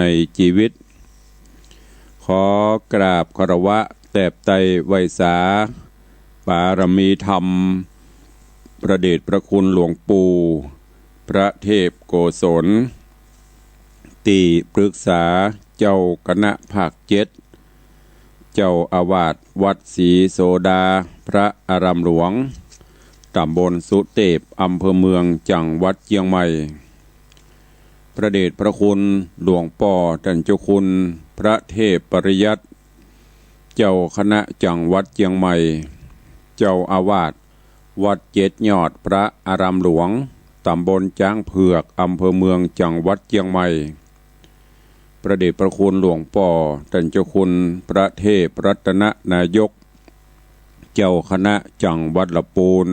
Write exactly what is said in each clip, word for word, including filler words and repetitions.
ในจีวิต ขอกราบคารวะแตบไตรไหว้สา ปารมีธรรม พระเดชพระคุณหลวงปู่ พระเทพโกศล ตี้ปรึกษาเจ้าคณะภาคเจ็ด เจ้าอาวาสวัดศรีโสดา พระอารามหลวง ต๋ำบลสุเตพ อำเภอเมือง จังหวัดเจียงใหม่ พระเดชพระคุณหลวงป้อต้านเจ้าคุณพระเทพปริยัติ เจ้าคณะจังหวัดเจียงใหม่ เจ้าอาวาสวัดเจ็ดยอดพระอารามหลวง ต๋ำบลจ๊างเผือก อำเภอเมือง จังหวัดเจียงใหม่ พระเดชพระคุณหลวงป้อต้านเจ้าคุณพระเทพรัตนนายก เจ้าคณะจังหวัดละปูน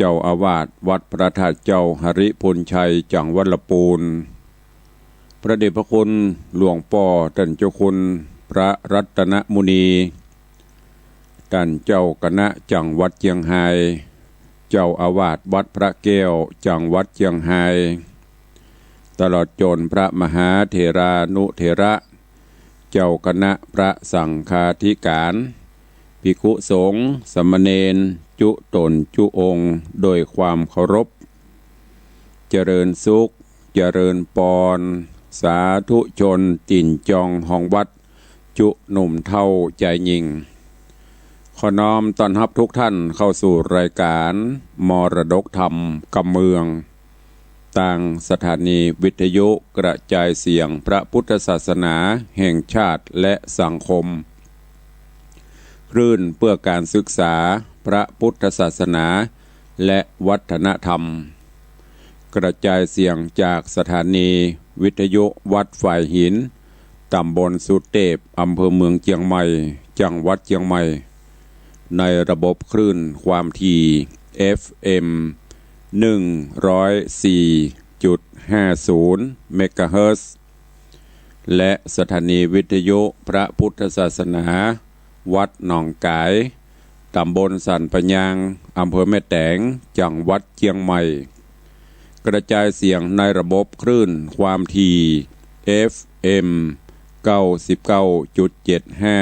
เจ้าอาวาสวัดพระธาตุเจ้าหริภุญชัย จังหวัดละปูน พระเดชพระคุณหลวงป้อต้านเจ้าคุณพระรัตนมุนี ต้านเจ้าคณะจังหวัดเจียงฮาย เจ้าอาวาสวัดพระแก้ว จังหวัดเจียงฮาย ตลอดจ๋นพระมหาเถรานุเถระ เจ้าคณะพระสังฆาธิการ ภิกขุสงฆ์ สามเณร จุ๊ต๋นจุ๊องค์ โดยความเคารพ เจริญสุข เจริญปอน สาธุชนตี๋นจองฮองวัด จุ๊หนุ่มเฒ่าจายญิง ขอน้อมต้อนฮับทุกท่านเข้าสู่รายการมรดกธรรมกำเมือง ตางสถานีวิทยุกระจายเสียงพระพุทธศาสนาแห่งชาติและสังคม คลื่นเพื่อการศึกษาพระพุทธศาสนาและวัฒนธรรม กระจายเสียงจากสถานีวิทยุวัดฝายหิน ต๋ำบลสุเตพ อำเภอเมืองเจียงใหม่ จังหวัดเจียงใหม่ ในระบบคลื่นความถี่ เอฟเอ็ม หนึ่งร้อยสี่จุดห้าศูนย์ เมกะเฮิรตซ์ และสถานีวิทยุพระพุทธศาสนา วัดหนองก๋าย ต๋ำบลสันป่ายาง อำเภอแม่แตง จังหวัดเจียงใหม่ กระจายเสียงในระบบคลื่นความถี่ เอฟเอ็ม เก้าสิบเก้าจุดเจ็ดห้า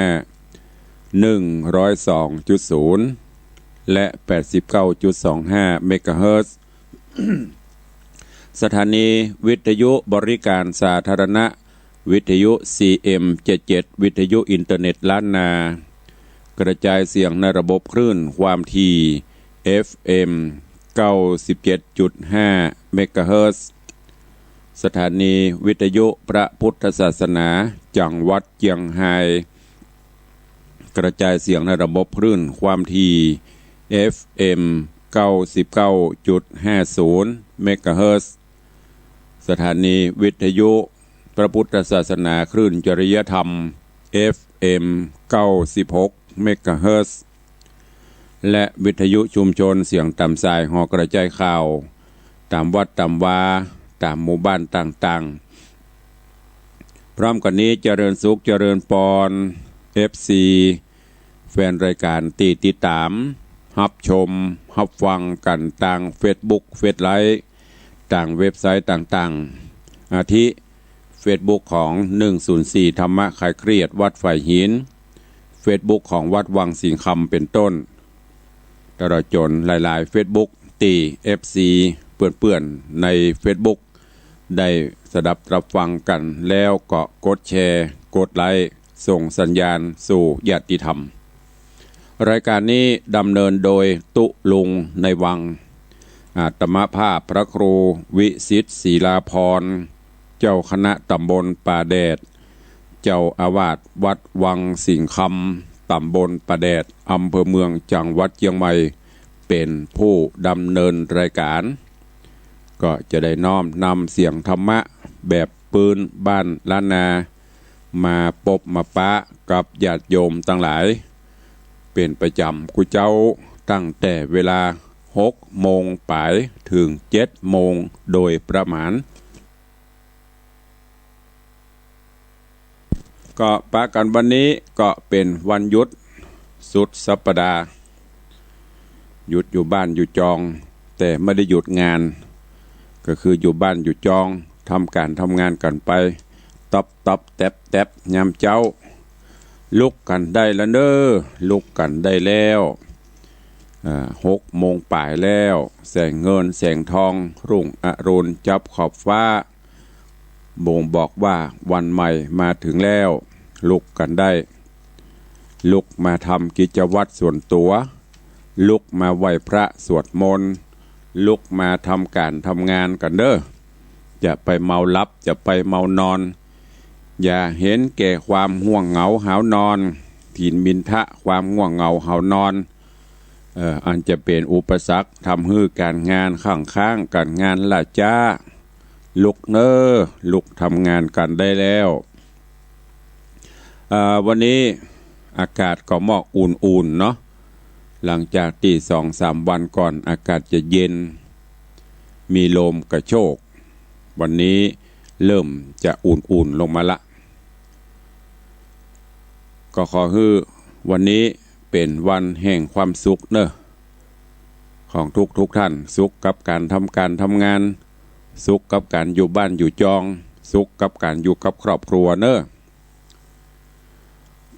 หนึ่งร้อยสองจุดศูนย์ และ แปดสิบเก้าจุดสองห้า เมกะเฮิรตซ์ สถานีวิทยุบริการสาธารณะ วิทยุ ซีเอ็มเจ็ดเจ็ด วิทยุอินเทอร์เน็ตล้านนา กระจายเสียงในระบบคลื่นความถี่ เอฟเอ็ม เก้าสิบเจ็ดจุดห้า เมกะเฮิรตซ์ สถานีวิทยุพระพุทธศาสนาจังหวัดเจียงฮาย กระจายเสียงในระบบคลื่นความถี่ เอฟเอ็ม เก้าสิบเก้าจุดห้าศูนย์ เมกะเฮิรตซ์ สถานีวิทยุพระพุทธศาสนาคลื่นจริยธรรม เอฟเอ็ม เก้าสิบหก เมกะเฮิรตซ์ และวิทยุชุมชนเสียงต๋ามสายหอกระจายข่าว ต๋ามวัดต๋ามวา ต๋ามหมู่บ้านต่างๆ พร้อมกั๋นนี้เจริญสุขเจริญปอน เอฟซี แฟนรายการตี้ติดต๋าม ฮับชม ฮับฟังกั๋นตางเฟซบุ๊ก เฟซไลฟ์ ตางเว็บไซต์ต่างๆ อาทิ เฟซบุ๊กของ หนึ่งศูนย์สี่ ธรรมะคลายเครียดวัดฝายหิน เฟซบุ๊กของวัดวังสิงห์คำ เป๋นต้น ตลอดจ๋นหลายๆ เฟซบุ๊ก ตี้ เอฟซี เปื้อนๆ ในเฟซบุ๊ก ได้สดับรับฟังกั๋นแล้วก็กดแชร์ กดไลก์ ส่งสัญญาณสู่ญาติธรรม รายการนี้ดำเนินโดยตุ๊ลุงในวัง อาตมาภาพพระครูวิสิทธิ์ศิลาภรณ์ เจ้าคณะต๋ำบลป่าแดด เจ้าอาวาสวัดวังสิงห์คำ ต๋ำบลป่าแดด อำเภอเมือง จังหวัดเจียงใหม่ เป๋นผู้ดำเนินรายการ ก็จะได้น้อมนำเสียงธรรมะแบบปื๊นบ้านล้านนา มาปบมาปะกับญาติโยมตังหลาย เป๋นประจ๋ำกู้เจ๊า ตั้งแต่เวลาหกโมงปายเถิงเจ็ดโมงโดยประมาณ ก็ปะกั๋นวันนี้ก็เป๋นวันหยุดสุดสัปดาห์ หยุดอยู่บ้านอยู่จอง แต่ไม่ได้หยุดงาน ก็คืออยู่บ้านอยู่จอง ทำก๋านทำงานกั๋นไป ต๊อบต๊อบแต๊บแต๊บยามเจ๊า ลุกกั๋นได้ละเน่อ ลุกกั๋นได้แล้ว อ่า หกโมงป๋ายแล้ว แสงเงินแสงทอง รุ่งอรุณจั๊บขอบฟ้า บ่งบอกว่าวันใหม่มาเถิงแล้ว ลุกกั๋นได้ ลุกมาทำกิจวัตรส่วนตั๋ว ลุกมาไหว้พระสวดมนต์ ลุกมาทำก๋านทำงานกั๋นเน่อ จะไปเมาหลับ จะไปเมานอน อย่าเห็นแก่ความง่วงเหงาหาวนอน ถินมินทะความง่วงเหงาหาวนอน เอ่อ อันจะเป๋นอุปสรรค ทำหื้อก๋านงานข้างๆ ก๋านงานล่าจ๊า ลุกเน่อ ลุกทำงานกั๋นได้แล้ว เอ่อ วันนี้อากาศก็มอกอุ่นๆ เนาะ หลังจากตี้สองสามวันก่อนอากาศจะเย็น มีลมกระโชก วันนี้เริ่มจะอุ่นๆ ลงมาละ ก็ขอหื้อวันนี้เป๋นวันแห่งความสุขเน่อ ของทุกๆ ท่าน สุขกับก๋านทำก๋านทำงาน สุขกับก๋านอยู่บ้านอยู่จอง สุขกับก๋านอยู่กับครอบครัวเน่อ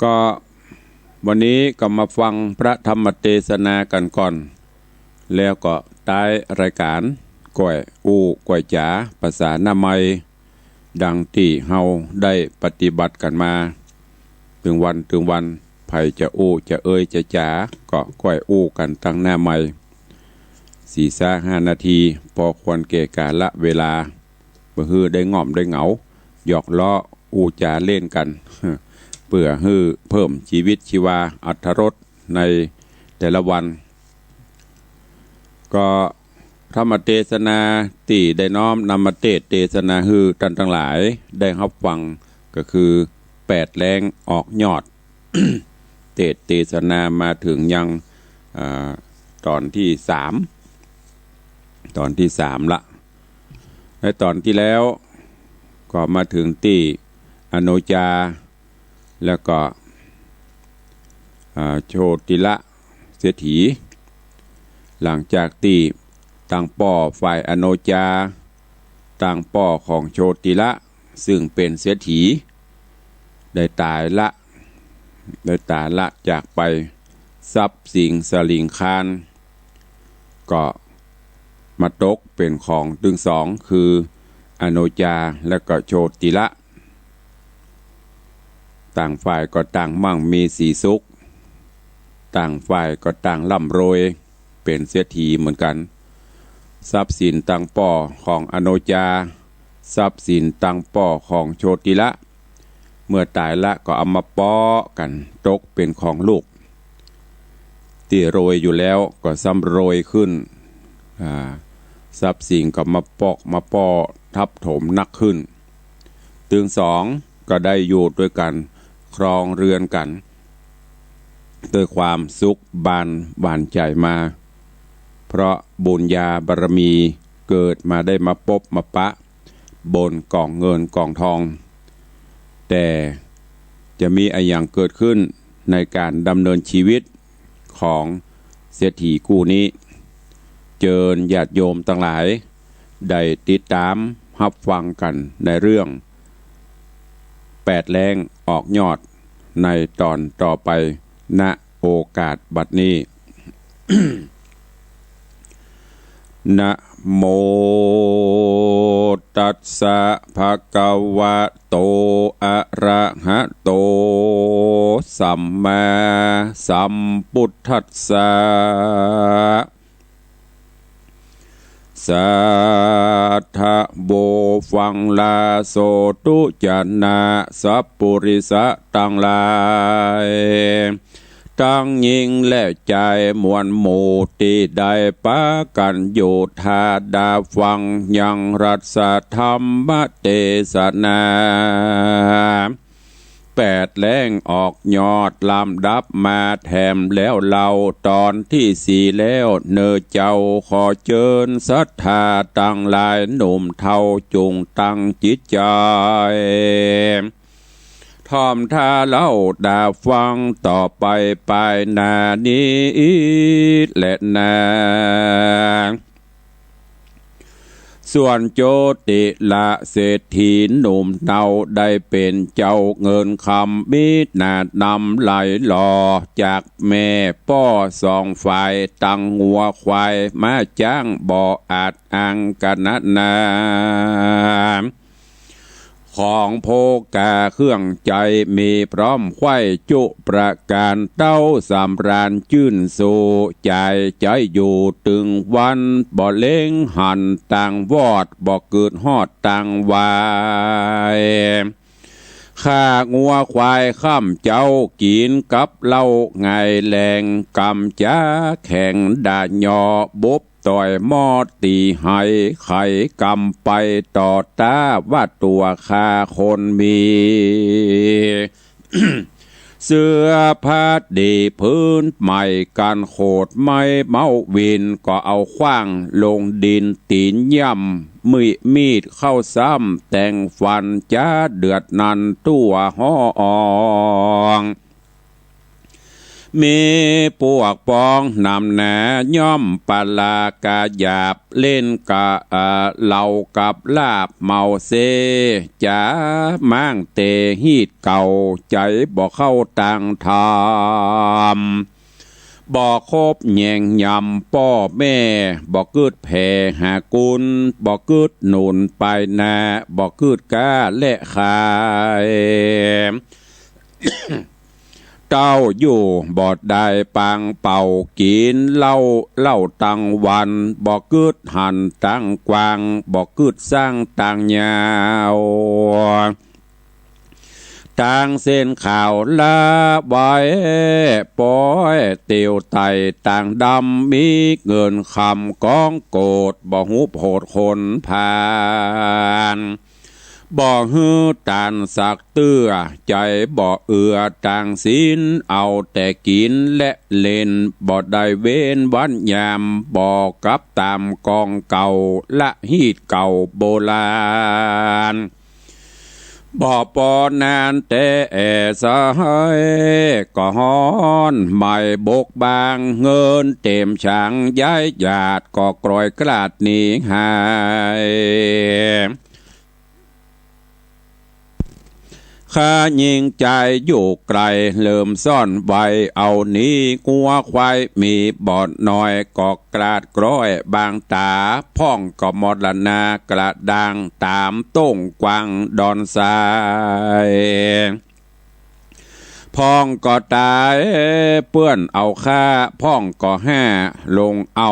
ก็วันนี้ก็มาฟังพระธรรมเตสนากั๋นก่อน แล้วก็ต๊ายรายก๋านก้อยอู้ก้อยจ๋าภาษาหน้าใหม่ ดังตี้เฮาได้ปฏิบัติกั๋นมา ตึงวันตึงวัน ใผจะอู้จะเอ่ยจะจ๋า ก็ก้อยอู้กั๋นตังหน้าใหม่ สี่ซะห้านาที ปอควรแก่กาละเวลา บ่หื้อได้ง่อมได้เหงา หยอกล้ออู้จ๋าเล่นกั๋น เปื้อหื้อเพิ่มจีวิตชีวาอรรถรสในแต่ละวัน ก็ธรรมเตสนาตี้ได้น้อมนำมาเตสน์เตสนาหื้อต้านตังหลายได้ฮับฟัง ก็คือแปดแล้งออกยอด เตสน์เตสนามาเถิงยัง อ่า ต๋อนตี้สาม ต๋อนตี้สามละ ในต๋อนตี้แล้วก็มาเถิงตี้อโนจา แล้วก็ อ่า โชติละเศรษฐี หลังจากตี้ตางป้อฝ่ายอโนจา ตางป้อของโชติละ ซึ่งเป๋นเศรษฐี ได้ต๋ายละ ได้ต๋ายละจากไป ทรัพย์สินสลิงคาร ก็มาตกเป๋นของตึงสอง คืออโนจาและก็โชติละ ต่างฝ่ายก็ต่างมั่งมีสีสุข ต่างฝ่ายก็ต่างร่ำรวย เป๋นเศรษฐีเหมือนกั๋น ทรัพย์สินตางป้อของอโนจา ทรัพย์สินตางป้อของโชติละ เมื่อต๋ายละก็เอามาป๊อกั๋น ตกเป๋นของลูก ตี้รวยอยู่แล้วก็ซ้ำรวยขึ้น อ่า ทรัพย์สินก็มาปอกมาป้อทับถมนักขึ้น ตึงสองก็ได้อยู่ตวยกั๋น ครองเรือนกั๋น ตวยความสุขบานหวานใจ๋มา เพราะบุญญาบารมีเกิดมาได้มาปบมาปะ บนก๋องเงินก๋องทอง แต่จะมีอะหยังเกิดขึ้นในก๋านดำเนินชีวิตของเศรษฐีกู้นี้ เจิญญาติโยมตังหลายได้ติดต๋ามฮับฟังกั๋นในเรื่องแปดแล้งออกยอดในต๋อนต่อไป ณ โอกาสบัดนี้ นะโมตัสสะ ภะคะวะโต อะระหะโต สัมมาสัมพุทธัสสะ สาธุ ฟังลาโสตุจะนะ สัพปุริสะตังหลาย ตังญิงและจายมวลหมู่ตี้ได้ปากั๋นอยู่ท่าดาฟังยังรัสธรรมเตสนา แปดแล้งออกยอดลำดับมาแถมแล้วเล่า ต๋อนตี้สี่แล้วเน่อเจ้า ขอเจิญศรัทธาตังหลายหนุ่มเฒ่าจุ่งตั้งจิตใจ๋ ถ่อมท่าเล่าดาฟังต่อไปปายหน้านี้แลนา ส่วนโจติละเศรษฐีหนุ่มเนาได้เป๋นเจ้าเงินคำ มีหน้านำไหลหล่อจากแม่ป้อสองฝ่าย ตังงัวควายม้าจ๊างบ่อาจอั้งกั๋นนานา ของโภคาเครื่องใจ๊มีพร้อมไขว้จุประก๋าน เต๊าสำราญจื้นสู่ จ่ายใจ๊อยู่ตึงวัน บ่เล็งหันตางวอด บ่กึ๊ดฮอดตางวาย ฆ่างัวควายค่ำเจ๊า กิ๋นกับเหล้าไงแลง กำจ๊าแข็งด่ายอ บุบต่อยมอดตี๋ไห ไขกำไปต่อต้า ว่าตั๋วข้าคนมี เสื้อผ้าดีผืนใหม่ กั๋นโขดไหม้เม้าวิน ก็เอาขว้างลงดินตี๋นย่ำ มีมีดเข้าซ้ำแต่งฟัน จ๊าเดือดนันตั๋วฮ้อง มีปวกปองหนำหนา ย่อมปะลากาหยาบ เล่นกะ เอ่อ เหล้ากับลาบเมาเซ จ๋าม้างเตฮีตเก่า ใจ๋บ่เข้าตางธรรม บ่คบแยงยำป้อแม่ บ่กึ๊ดแผ่หากุณ บ่กึ๊ดหนุนไปหน้า บ่กึ๊ดก๊าและขาย เต้าอยู่บ่ได้ปางเป่า กิ๋นเหล้า เหล้าตังวัน บ่กึ๊ดหันตางกว้าง บ่กึ๊ดสั้นตางยาว ตางเส้นขาวละไว้ ปอยเตียวไต่ตางดำ มีเงินคำกองโกด บ่ฮู้โผดขนผ่าน บ่หื้อตานสักเตื้อ ใจ๋บ่เอือตางศีล เอาแต่กิ๋นและเล่น บ่ได้เว้นวันยาม บ่กลับต๋ามกองเก่า ละฮีตเก่าโบราณ บ่ปอนานแต่แอ่สะหาย ก็ฮ้อนไหม้บกบาง เงินเต๋มฉาง ย้ายญาติก็กรอยกลาดหนีหาย ข้ายิงจายอยู่ไก๋ เหลิมซ่อนไว้เอาหนี งัวควายมีบ่น้อย ก็กลาดกร้อยบางต๋า พ่องก็มรณากระด้าง ต๋ามต้งกวางดอนทราย พ่องก็ต๋ายเปื้อนเอาข้า พ่องก็ห้าลงเอา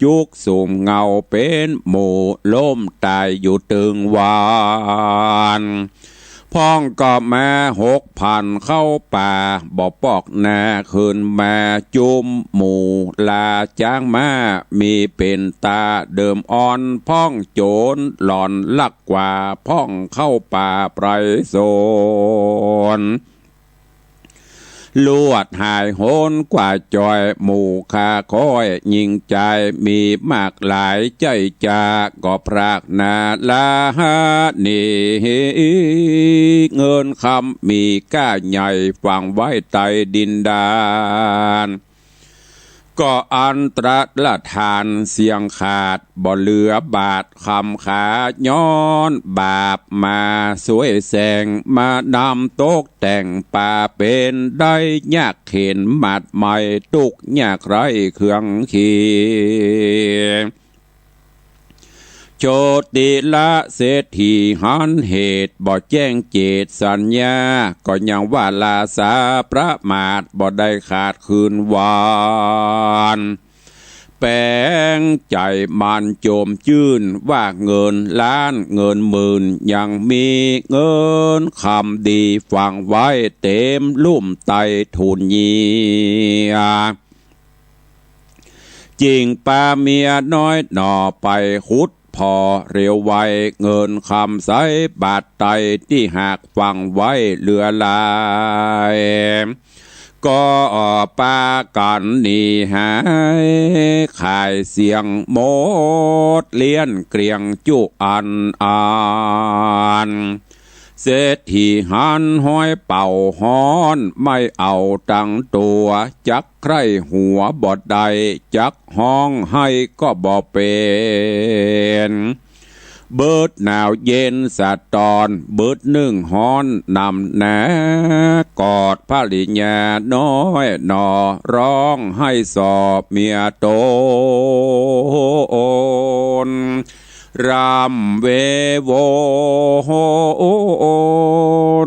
จุก สุมเงาเป๋นหมู่ ล้มต๋ายอยู่ตึงวัน พ่องก็มาหกพันเข้าป่า บ่ปอกหน้าคืนมาจุมหมู่ ลาจ๊างม้ามีเป๋นต๋าเดิมอ่อน พ่องโจ๋รหล่อนลักกว่า พ่องเข้าป่าไปสน ลวดหายโหนกว่าจ่อย หมู่ข้าค้อยยิงจาย มีมากหลายใจ๊จ๋า ก็พรากหน้าลาหนี เงินคำมีก้าใหญ่ ฝังไว้ใต้ดินดาน ก็อันตรธานเสี้ยงขาด บ่เหลือบาทคำขา ย้อนบาปมาสวยแสง มานำตกแต่งป่าเป๋น ได้ยากเข็ญหมาดไหม้ ตุ๊กข์ยากไร้เครื่องขี โจติละเศรษฐีหันเหตุ บ่แจ้งเจตสัญญา ก็ยังว่าลาสาประมาท บ่ได้ขาดคืนวัน แป๋งใจ๋มันจมจื้น ว่าเงินล้านเงินหมื่นยังมี เงินคำดีฝังไว้เต๋มลุ่มใต้ถุนเยีย จิ่งปาเมียน้อยหน่อไปขุดผ่อเร็วไว เงินคำใสบาทใต้ตี้หากฝังไว้เหลือหลาย ก็ปากั๋นหนีหาย ขายเสี้ยงหมดเลี้ยนเกลี้ยงจุอันอัน เศรษฐีหันห้อยเป่าฮ้อน ไม่เอาตังตั๋ว จักใคร่หัวบ่ได้ จักฮ้องไห้ก็บ่เป๋น เบิดหนาวเย็นสะตอน เบิดนึ่งฮ้อนนำหน้า กอดภริยาน้อยหน่อ ฮ้องไห้ส่อเมียต๋น ร่ำเววอ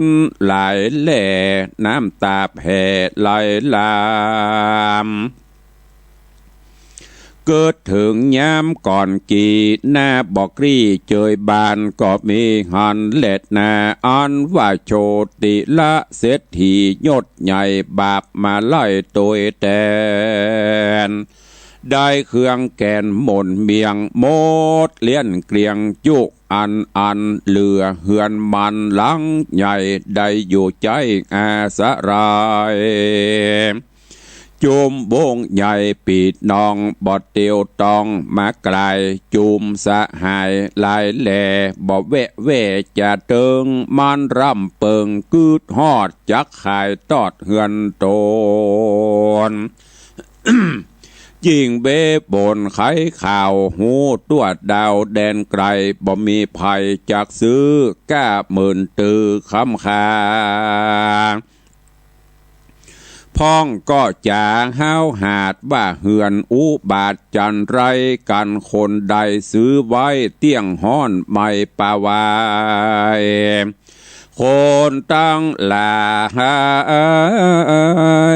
น หลายแหล่ น้ำต๋าแผ่ไหลหลาม เกิดเถิงยามก่อนกี้ หน้าบ่กรี้เจยบาน ก็มีหันแลนา อันว่าโชติละเศรษฐี ยศใหญ่บาปมาไล่ตวยแตน ได้เครื่องแก่นหม่นเมี่ยง หมดเลี้ยนเกลี้ยงจุอันอัน เหลือเฮือนมันหลังใหญ่ ได้อยู่ใจ๊อาศรัย จุมวงใหญ่ปี้น้อง บ่เตียวต้องมาไก๋ จุมสหายหลายแหล่ บ่แวะแว่จะเติง มันร่ำเปิงกึ๊ดฮอด จักขายตอดเฮือนต๋น จิ่งเบ้บ่นไขข่าว ฮู้ตั๋วดาวแดนไก๋ บ่มีใผจักซื้อ ก้าหมื่นตื้อคำคา พ่องก็จ๋าฮ้าวหาด ว่าเฮือนอุบาทจันไร กั๋นคนใดซื้อไว้ เตี้ยงฮ้อนไม่ปาไว คนตังหลา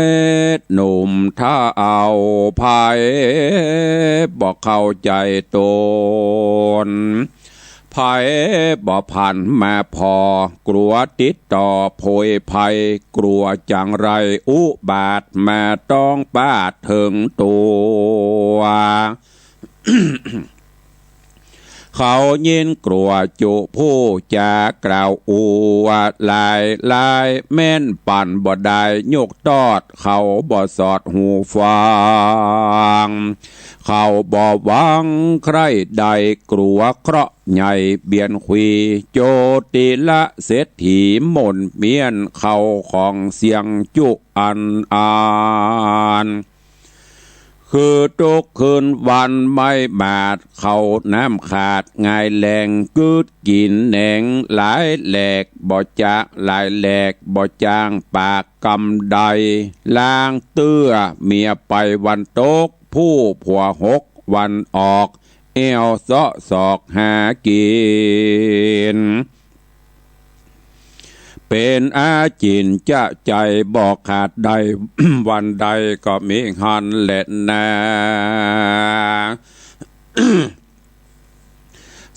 ย หนุ่มเฒ่าใผ บ่เข้าใจ๋ต๋น ใผบ่ผ่านมาผ่อ กลัวติดต่อโผยภัย กลัวจังไรอุบาท มาต้องปาดเถิงตั๋ว เขายินกลัวจุผู้จ๋ากล่าวอวดหลายหลาย แม่นปั๋นบ่ได้ยกตอด เขาบ่สอดหูฟัง เขาบ่หวังใคร่ได้ กลัวเคราะห์ใหญ่เบียนขวี โจติละเศรษฐีหม่นเมี้ยน เข้าของเสี้ยงจุอันอัน คือตุ๊กคืนวันไม่บาด เข้าน้ำขาดงายแหล่ง กึ๊ดกิ๋นแหนงหลายแหลก บ่จะหลายแหลก บ่จ้างปากกำใด ลางเตื้อเมียไปวันตก ผู้ผัวหกวันออก แอ่วเซาะสอกหากิ๋น เป๋นอาจิณจะใจ๋บ่ขาดได้ วันใดก็มีหันแลนา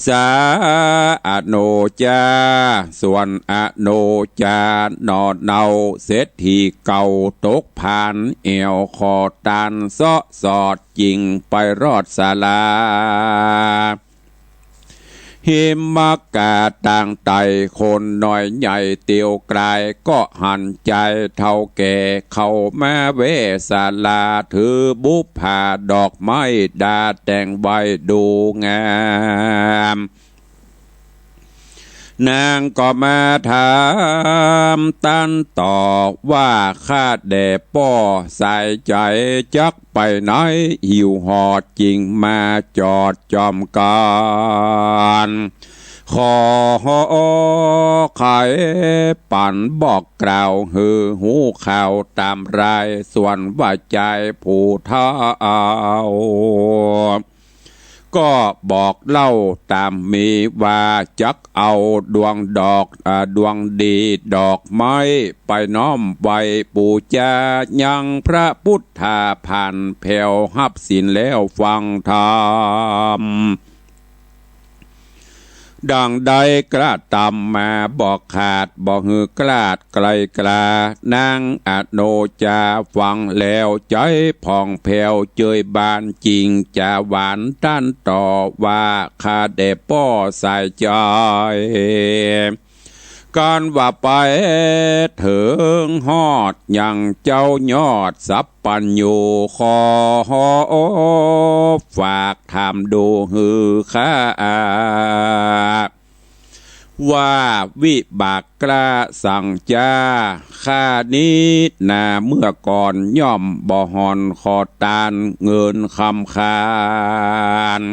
สาอโนจา ส่วนอโนจาหน่อเนา เศรษฐีเก่าตกผาน แอ่วขอตานเซาะสอด จิ่งไปรอดศาลา หิมกาตางไต่ คนน้อยใหญ่เตียวกลาย ก็หันใจ๋เฒ่าแก่ เข้ามาแว่ศาลา ถือบุปผาดอกไม้ ดาแต่งไว้ดูงาม นางก็มาถามตันต่อ ว่าข้าแด่ป้อสายใจ๋ จักไปไหน หิวหอด จิ่งมาจอดจอมกั๋น ขอไขปั๋นบอกกล่าว หื้อฮู้ข่าวต๋ามราย ส่วนว่าจายผู้เฒ่า ก็บอกเล่าต๋ามมีว่า จักเอาดวงดอก อ่า ดวงดีดอกไม้ ไปน้อมไหว้ปู๋จา ยังพระปุทธา ผ่านแผวฮับศีลแล้วฟังธรรม ดังได้กระตำมา บ่ขาดบ่หื้อคลาดไกลกลา นางอโนจาฟังแล้ว ใจ๋ผ่องแผ้วเจยบาน จิ่งจะหวานตันต่อ ว่าข้าแด่ป้อสายใจ๋ กั๋นว่าไปเถิงฮอด ยังเจ้ายอดสัพพัญญู ขอฝากถามดูหื้อข้า ว่าวิบากกล้าสังจ้า ข้านี้นาเมื่อก่อน ย่อมบ่ห่อนขอตานเงินคำคาน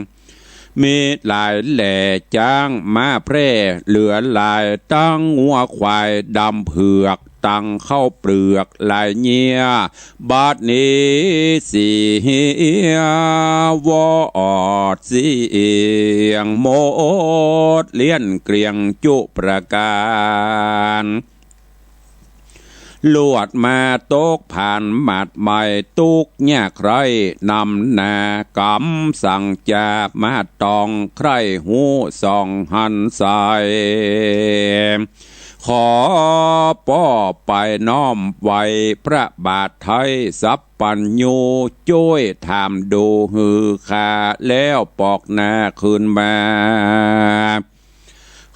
มีหลายแหล่ จ๊างม้าแพร่เหลือหลาย ตึงงัวควายดำเผือก ตึงข้าวเปลือกหลายเยียะ บัดนี้เสียวอดเสี้ยงหมด เลี้ยนเกลี้ยงจุประก๋าน ลวดมาตกผานหมัดไหม้ ตุ๊กข์ยากไร้นำหน้า กำสังจะมาต้อง ใคร่ฮู้ส่องหันใส ขอป้อไปน้อมไหว้ พระบาทไทยสัพพัญญู จ้วยถามดูหื้อข้า แล้วปอกหน้าคืนมา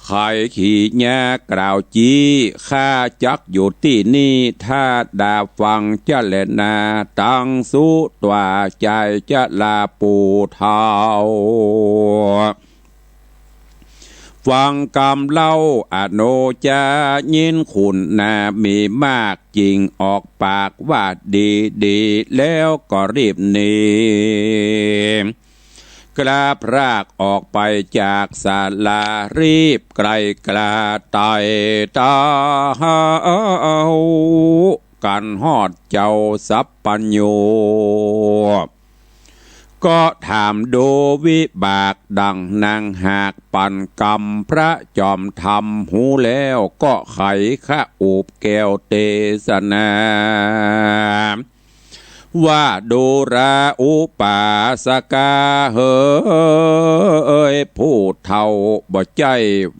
ใค่ขี้เยียะกล่าวจี้ ข้าจักอยู่ตี้นี่ ถ้าดาฟังจะแลนา ตึงสุดต๋ว่าจายจะลาปู่เฒ่า ฟังกำเล่าอโนจา ยินขุนนามีมาก จึ่งออกปากว่าดีๆ แล้วก็รีบหนี กล้าพรากออกไปจากศาลา รีบไกลกล้าไต่เต้า กั๋นฮอดเจ้าสัพพัญญู ก็ถามดูวิบากดั่งนางหาก ปันกำพระจอมธรรมฮู้แล้ว ก็ไขคะอุบแก้วเตสนา ว่าดูราอุปาสกาเหย ผู้เฒ่าบ่ใจ้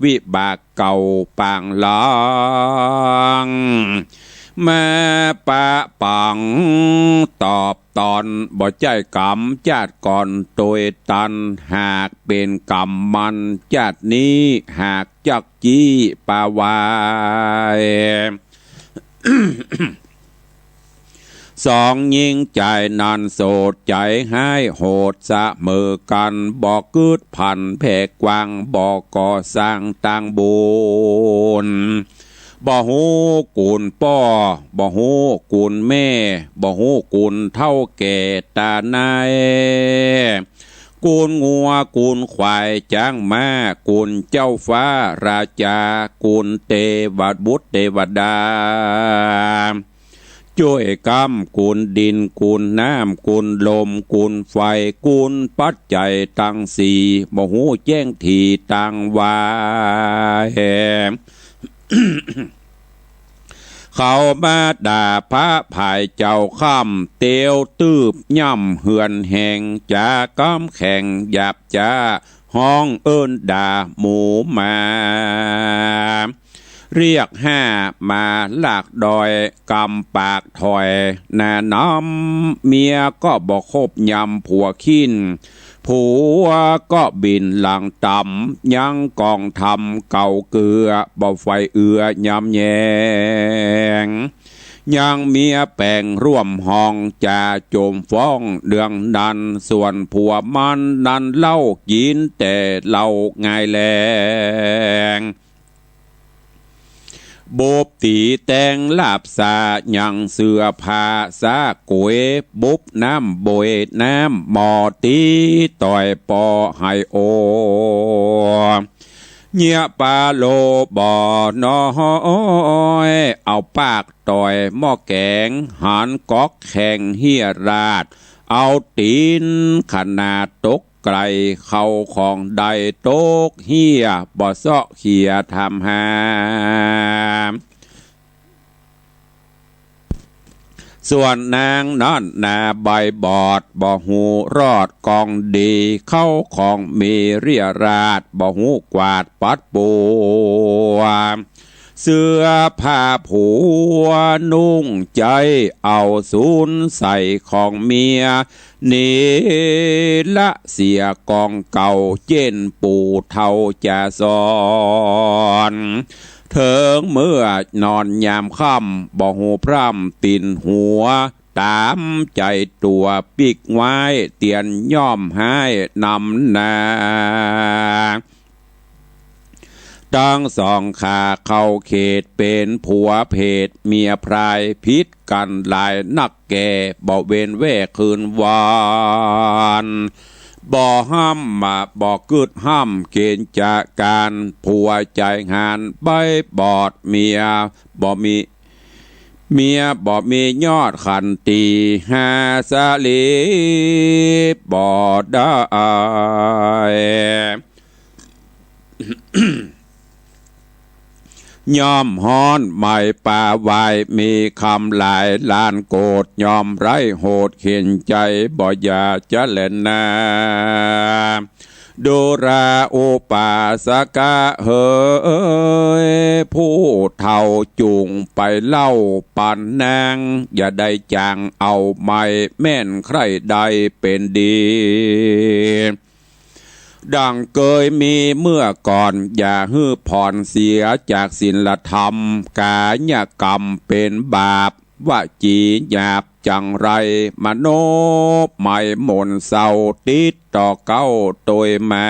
วิบากเก่าปางหลัง มาปะปังตอบตอน บ่ใจ้กำจาติก่อนโตยตัน หากเป๋นกำมันจาตินี้ หากจักจี้ปาวาย สองญิงจายนั้นโสด ใจ๋ฮ้ายโหดเสมอกั๋น บ่กึ๊ดผันแผ่กว้าง บ่ก่อสร้างตางบุญ บ่ฮู้กุนป้อ บ่ฮู้กุนแม่ บ่ฮู้กุนเฒ่าแก่ต๋านาย กุนงัวกุนควายจ๊างม้า กุนเจ้าฟ้าราจา กุนเตวบุตรเตวดา จ้วยกำกุนดินกุนน้ำกุนลมกุนไฟ กุนปัจจัยตังสี่ บ่ฮู้แจ้งถี่ตางวาย เขามาด่าพระผายเจ้าค่ำ เตียวตืบย่ำเฮือนแหง จากำแข็งหยาบจ๊า ฮ้องเอิ้นด่าหมู่หมา เรียกห้ามาลากดอย กำปากถอยหน้าน้ำ เมียก็บ่คบยำผัวคิ้น ผัวก็บิ่นหลังต๋ำ ยังกองธรรมเก่าเกือ บ่ใฝ่เอือยำแยง ยังเมียแป๋งร่วมห้อง จะโจมฟ้องเรื่องนั้น ส่วนผัวมันนั้นเล่า กิ๋นแต่เหล้าง่ายแลง บุบตี๋แตงลาบสา ยังเสื้อผ้าสาก๋วย บุบน้ำบ่วยน้ำหม้อ ตี๋ต่อยป้อหื้อโอ เยียะปาโลบ่น้อย เอาปากต่อยหม้อแก๋ง หันก๊อกแข่งเฮียราช เอาตี๋นขนาดตก ไก๋เข้าของได้ตกเฮีย บ่เซาะเขียถามหา ส่วนนางนั้นหน้าใบ้บอด บ่ฮู้รอดกองดี เข้าของมีเรี่ยราษ บ่ฮู้กวาดปัดปัว เสื้อผ้าผัวนุ่งใจ๊เอาสูญใส่ของเมีย เนรเสียกองเก่า เจ้นปู่เฒ่าจะสอน เถิงเมื่อนอนยามค่ำ บ่ฮู้พร่ำตี๋นหัว ต๋ามใจ๋ตั๋วปิ๊กไว้ เตียนย่อมฮ้ายนำหน้า ตึงสองข้าเข้าเขตเป๋นผัวเพศเมียพราย ผิดกั๋นหลายนักแก่ บ่เว้นแว่คืนวัน บ่ห้ำมา บ่กึ๊ดห้ำเก๋ณฑ์จะก๋าน ผัวใจ๋หานใบ้บอด เมียบ่มี เมียบ่มียอดขันตี หาสลีบ่ได้ ย่อมฮ้อนไหม้ปาไหว้ มีกำหลายล้านโกฏ ย่อมไร้โหดเข็ญใจ๋ บ่อย่าจะแลนา ดูราอุปาสกะเหย ผู้เฒ่าจุ่งไปเล่าปันนาง อย่าได้จ๋างเอา ใหม่แม่นใคร่ได้เป๋นดี ดังเกยมีเมื่อก่อน อย่าหื้อผ่อนเสียจากศีลธรรม กายกรรมเป๋นบาป วจีหยาบจังไร มโนใหม่หม่นเศร้า ติดต่อเก๊าโตยมา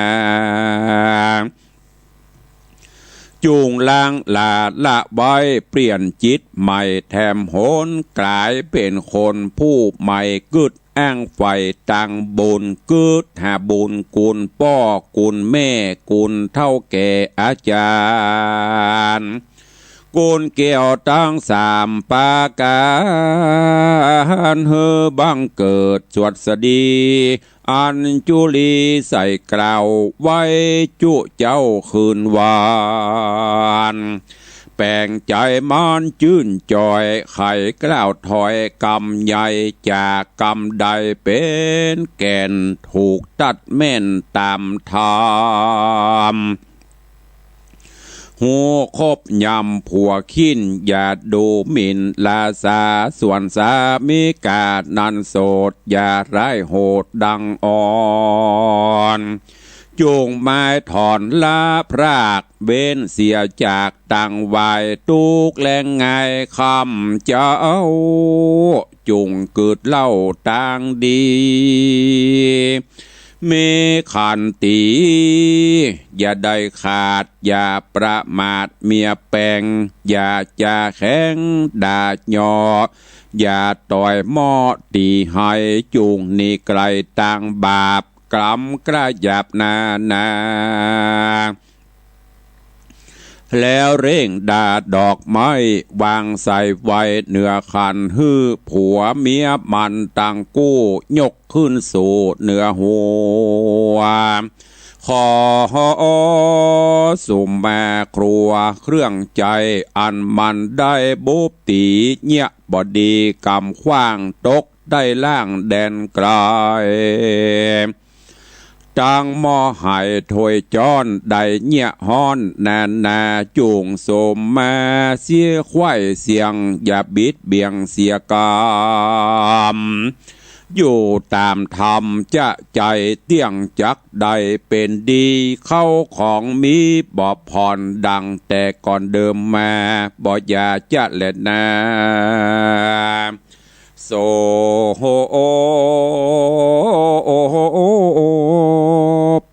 จุ่งล้างหล่าละไว้ เปลี่ยนจิตใหม่แถมหน ก๋ายเป๋นคนผู้ใหม่ กึ๊ดอ้างใฝ่ตางบุญ กึ๊ดหาบุญกุณป้อกุณแม่ กุณเฒ่าแก่อาจ๋ารย์ กุณแก้วตังสามประก๋าน หื้อบังเกิดสวัสดี อัญจุลีใส่กล่าว ไหว้จุเจ้าคืนวัน แป๋งใจ๋มันจื้นจ่อย ใค่กล่าวถอยกำใหญ่ จากกำใดเป๋นแก่น ถูกตัดแม่นต๋ามธรรม ฮู้คบยำผัวขิ้น อย่าดูหมิ่นราษา ส่วนสามิก๋านั้นโสด อย่าร้ายโหดดังอ่อน จุ่งไม้ถอนละพราก เว้นเสียจากตางไหว้ ตุ๊กข์แลงไงคำเจ้า จุ่งกึ๊ดเล่าตางดี มีขันตี อย่าได้ขาด อย่าประมาทเมียแป๋ง อย่าจะแข็งด่าเหยาะ อย่าต่อยเหมาะตี๋ไห้ จุ่งหนีไก๋ตางบาป กรรมกระหยาบนานา แล้วเร่งด่าดอกไม้ วางใส่ไว้เหนือขัน หื้อผัวเมียมันตังกู้ ยกขึ้นสู่เหนือหัว ขอสุมมาครัวเครื่องใจ๊ อันมันได้บุบตี๋เยียะบ่ดี กำขว้างตกได้ล่างแดนไก๋ ตังหม้อไหถ้วยจ๊อน ได้เยียะฮ้อนนานา จุ่งสุมมาเสียไขว้เสี้ยง อย่าบิดเบี่ยงเสียกำ อยู่ต๋ามธรรมจะใจ๋เตี้ยงจักได้เป๋นดี เข้าของมีบ่ผ่อนดังแต่ก่อนเดิมมา บ่อย่าจะแลนา โส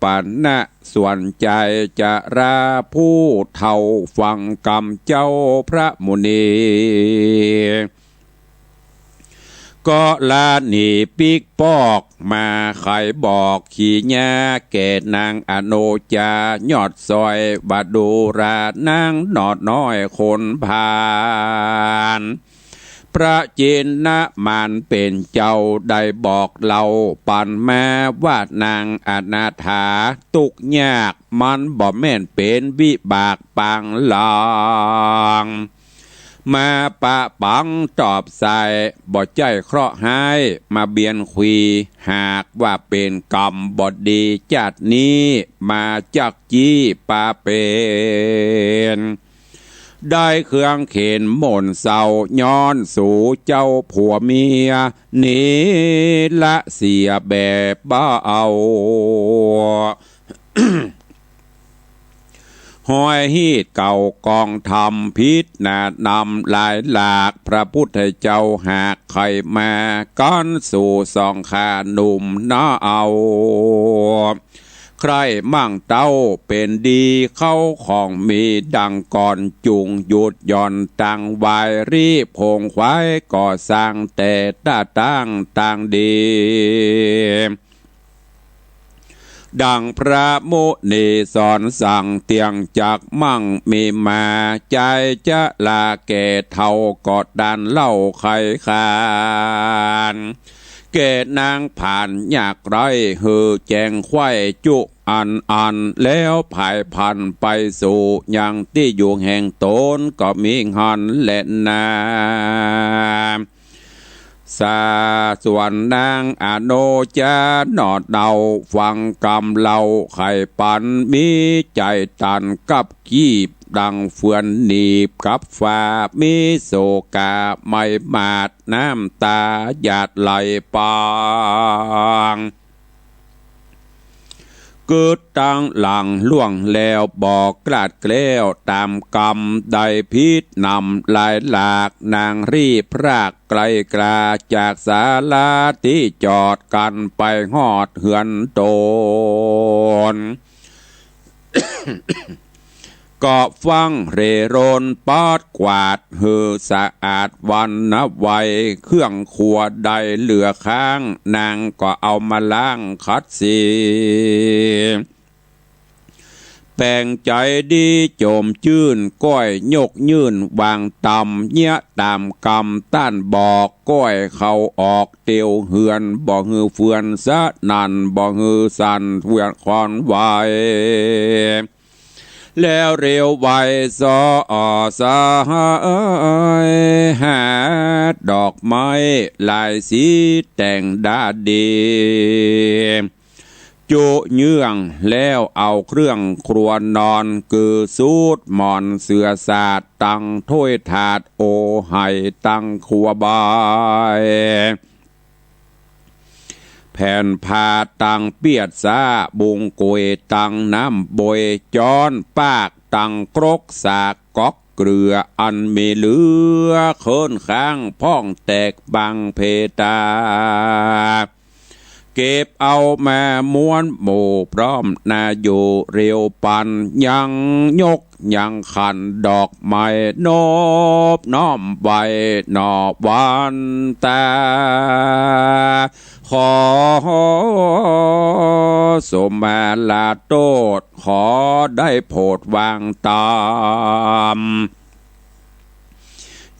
ปณะ ส่วนใจ๋จะราผู้เฒ่า ฟังกำเจ้าพระมุนี กรณีปิ๊กปอกมาไขบอกขีญา แก่นางอโนจายอดซอย ว่าดูราหนางหนอดน้อยคนผ่าน พระจินนมานเป๋นเจ้าได้บอกเล่าปันมา ว่านางอนาถาตุ๊กข์ยาก มันบ่แม่นเป๋นวิบากปางหลัง มาปะปังตอบใส่ บ่ใจ้เคราะห์ฮ้ายมาเบียนขวี หากว่าเป๋นกรรมบ่ดีจาตินี้ มาจักจี้ปาเป๋น ได้เครื่องเข็ญหม่นเศร้า ย้อนสูเจ้าผัวเมีย หนีละเสียแบบบ่เอา ฮ้อยฮีตเก่ากองธรรมผิดหน้านำหลายหลาก พระพุทธเจ้าหากใค่มา กั๋นสู่สองข้าหนุ่มหน้อเอา ใคร่มั่งเต้าเป๋นดี เข้าของมีดังก่อน จุ่งหยุดหย่อนตังวาย รีบโขงขวายก่อสร้างแต่ต้าตั้งตางดี ดังพระมุนีสอนสั่งเตี้ยงจักมั่งมีมา ใจ๊จะลาแก่เฒ่าก็ต้านเล่าไขลคลาน แก่นางผ่านยากไร้หื้อแจ้งไขว้จุอันอัน แล้วผายพลันไปสู่ยังตี้อยู่แห่งต๋นก็มีหั้นแลนา สา ส่วนนางอโนจาหนอเต้าฟังกำเล่าไขปัน มีใจ๋ตันกับขีบดังเฟือนหนีบกับฟ้า มีโศกาไม้หมาดน้ำตาหยาดไหลปาง กึ๊ดตังหลังล่วงแล้วบ่กล้าดแคล้วต๋ามกำ ได้ผิดนำหลายหลาก นางรีบพรากไกลกลาจากศาลาตี้จอด กั๋นไปฮอดเฮือนต๋น ก็ฟั่งเร่ร่นปัดกวาดหื้อสะอาดหวั่นไว เครื่องครัวได้เหลือค้าง นางก็เอามาล้างขัดสี แป๋งใจ๋ดีโจ๋มจื้น ก้อยยกยื่นวางต่ำ เยียะต๋ามกำต้านบอก ก้อยเข้าออกเตียวเฮือน บ่หื้อเฟือนสนั่น บ่หื้อสั่นเฟือนควันไหว แล้วเร็วไวส่อสหาย หาดอกไม้หลายสีแต่งดาดี จุเยื่องแล้วเอาเครื่องครัวนอน คือสูทหมอนเสื่อสาด ตังถ้วยถาดโอไหตังครัวใบ แผ่นผ้าตังเปียดสา บุงกุยตังน้ำบวย จ๊อนปากตังครกสาก ก๊อกเกลืออันมีเหลือ เคิ้นข้างพ่องแตกบังเพดา เก็บเอามาม้วนหมู่พร้อมนาอยู่เร็วปัน ยังยกยังขันดอกไม้นบน้อมไหว้หน่อวันตา ขอสมมาลาโต้ษ ขอได้โผดวางต๋าม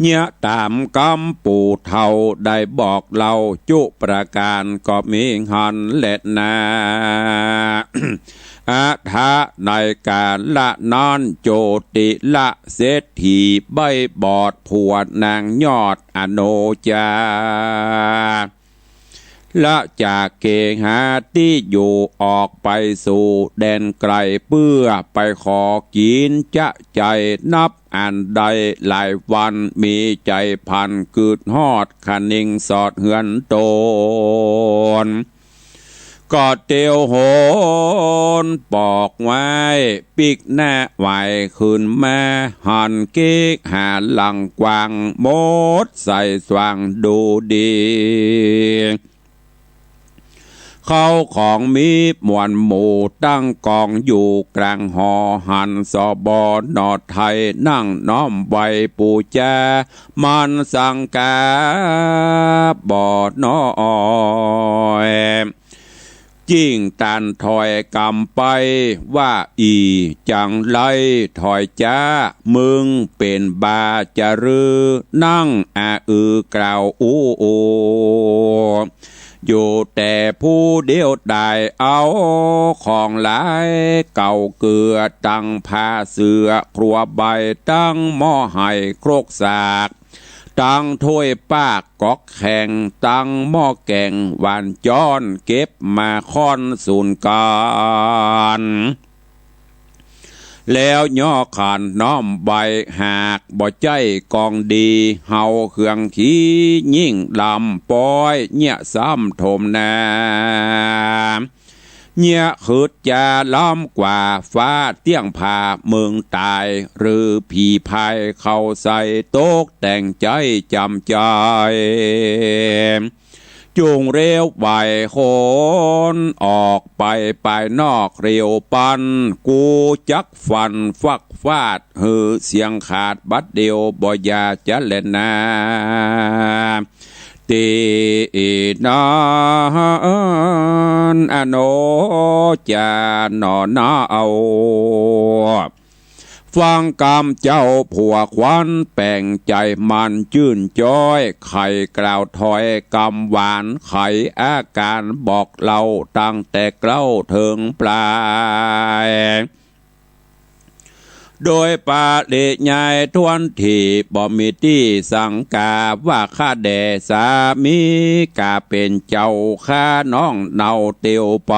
เยียะต๋ามกำปู่เฒ่าได้บอกเล่าจุประก๋านก็มีหั้นแลนา อะถะในก๋าละนั้น โจติละเศรษฐีใบ้บอดผัวนางยอดอโนจา ละจากเกหาตี้อยู่ออกไปสู่แดนไก๋ เปื้อไปขอกิ๋นจ๊ะใจ๋ นับอันได้หลายวัน มีใจ๋พลันกึ๊ดฮอด คะนิงสอดเฮือนต๋น ก็เตียวหนปอกไว้ ปิ๊กหน้าไหวขึ้นมา หันเก๊กหาหลังกว้าง หมดใสสว่างดูดี เข้าของมีมวลหมู่ตั้งก๋องอยู่ก๋างหอ หันสบนไทยนั่งน้อมไหว้ปู๋จา มันสังกาบ่น้อย จิ่งตันถอยกำไป ว่าอี่จังไรถอยจ๊า มึงเป๋นบ่าจะรือ นั่งอะอือกล่าวอู้ อยู่แต่ผู้เดียวดาย เอาของหลายเก่าเกือ ตังผ้าเสื้อครัวใบ ตังหม้อไหครกสาก ตังถ้วยปากก๊อกแข่ง ตังหม้อแก๋งหวานจ๊อน เก็บมาค่อนสูนก๋าน แล้วย่อขันน้อมไหว้ หากบ่ใจ้กองดี เฮาเคืองขี้ยิ่งลำป้อย เยียะซ้ำถมนา เยียะขึดจาล้ำกว่า ฟ้าเตี้ยงผ่าเมืองต๋าย หรือผีพายเข้าใส่ ตกแต่งใจ๊จำใจ๋ จุ่งเร็วไหวขนออกไปปายนอกเร็วปัน กูจักฟันฟักฟาด หื้อเสียงขาดบัดเดียว บ่อย่าจะแลนา ตี้นั้น อโนจาหนอเนา ฟังกำเจ้าผัวขวัญแป๋งใจ๋มันจื้นจ๊อย ใค่กล่าวถ้อยกำหวาน ไขอาก๋านบอกเล่า ตั้งแต่เกล้าเถิงปลาย โดยปริยายถ้วนตี้ บ่มีตี้สังกา ว่าข้าแด่สามี ก๋าเป๋นเจ้าข้าน้องเนาเตียวไป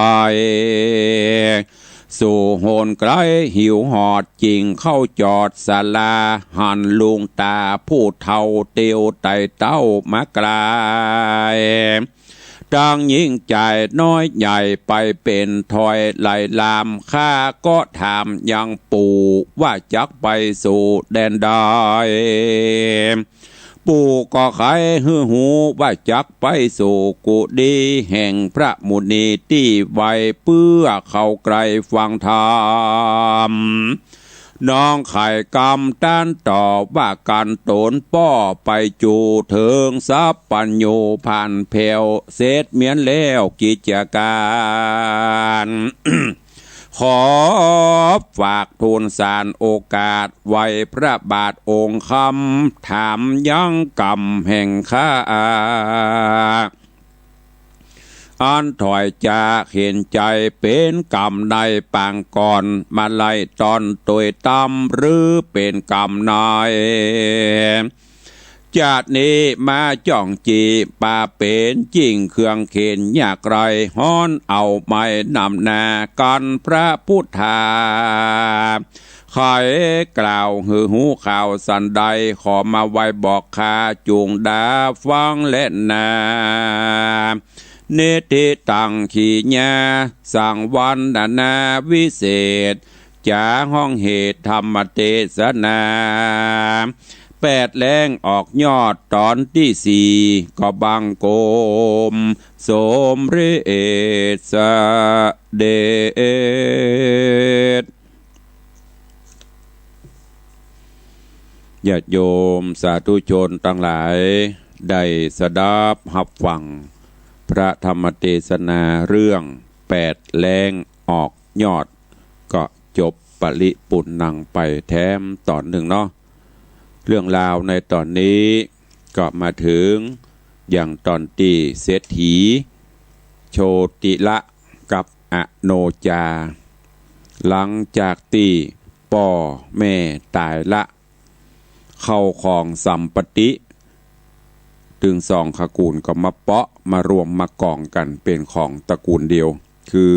สู่โหนไกลหิวหอด จิ่งเข้าจอดศาลา หันลุงต๋าผู้เฒ่าเตียวไต่เต้ามาไกล ตังยิ่งใจ๋น้อยใหญ่ไปเป๋นถ้อยไหลลาม ข้าก็ถามยังปู่ ว่าจักไปสู่แดนใด ปู่ก็ไขหื้อฮู้ ว่าจักไปสู่กุฏิแห่งพระมุนีตี้ไว เปื้อเข้าใกล้ฟังธรรม น้องไขกำตันต่อว่า กันต๋นป้อไปจู๋เถิงสัพพัญญู ผ่านแผวเสร็จเมี้ยนแล้วกิจก๋าน ขอฝากทูลสารโอกาส ไหว้พระบาทองค์คำ ถามยังกำแห่งข้า อันถ้อยจะเห็นใจ๋เป๋นกำในปางก่อน มาไล่ตอนตวยตำ หรือเป๋นกำใน จาตินี้มาจ้องจี๋ ปาเป๋นจิ่งเครื่องเข็ญยากไร้ ฮ้อนเอาไม้นำหน้า กันพระพุทธา ไขกล่าวหื้อฮู้ข่าวสันใด ขอมาไหว้บอกข้าจุ่งดาฟังแลนา นิธิตังขีญา สังวรรณนาวิเศษ จ๋าฮ้องเหตุธรรมเตสนา แปดแล้งออกยอดต๋อนตี้สี่ ก็บังคมสมเร็จเสด็จ ญาติโยมสาธุชนตังหลาย ได้สดับฮับฟังพระธรรมเตสนาเรื่องแปดแล้งออกยอด ก็จบปริปุณณังไปแถมต๋อนนึ่งเนาะ เรื่องราวในต๋อนนี้ก็มาเถิงยังต๋อนตี้เศรษฐีโชติละกับอโนจา หลังจากตี้ป้อแม่ต๋ายละ เข้าของสัมปัตติ ตึงสองตระกูลก็มาเปาะมารวมมากองกั๋นเป๋นของตระกูลเดียว คือ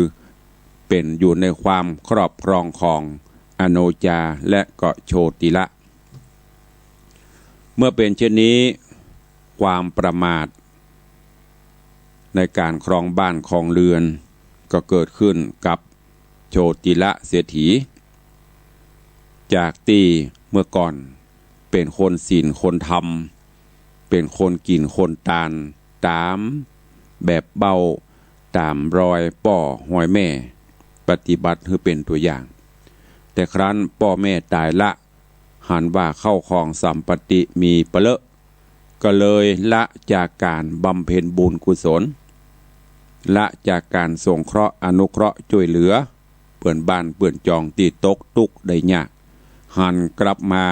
เป๋นอยู่ในความครอบครองของอโนจาและก็โชติละ เมื่อเป๋นเช่นนี้ ความประมาทในก๋านครองบ้านครองเรือนก็เกิดขึ้นกับโชติละเศรษฐี จากตี้เมื่อก่อนเป๋นคนศีลคนธรรม เป๋นคนกิ๋นคนตาน ต๋ามแบบเบ้า ต๋ามรอยป้อฮอยแม่ ปฏิบัติหื้อเป๋นตั๋วอย่าง แต่ครั้นป้อแม่ต๋ายละ หันว่าเข้าของสัมปัตติมีปะเลอะ ก็เลยละจากก๋านบำเพ็ญบุญกุศล ละจากก๋านสงเคราะห์อนุเคราะห์จ้วยเหลือ เปื้อนบ้านเปื้อนจองตี้ตกตุ๊กข์ได้ยาก หันกลับมา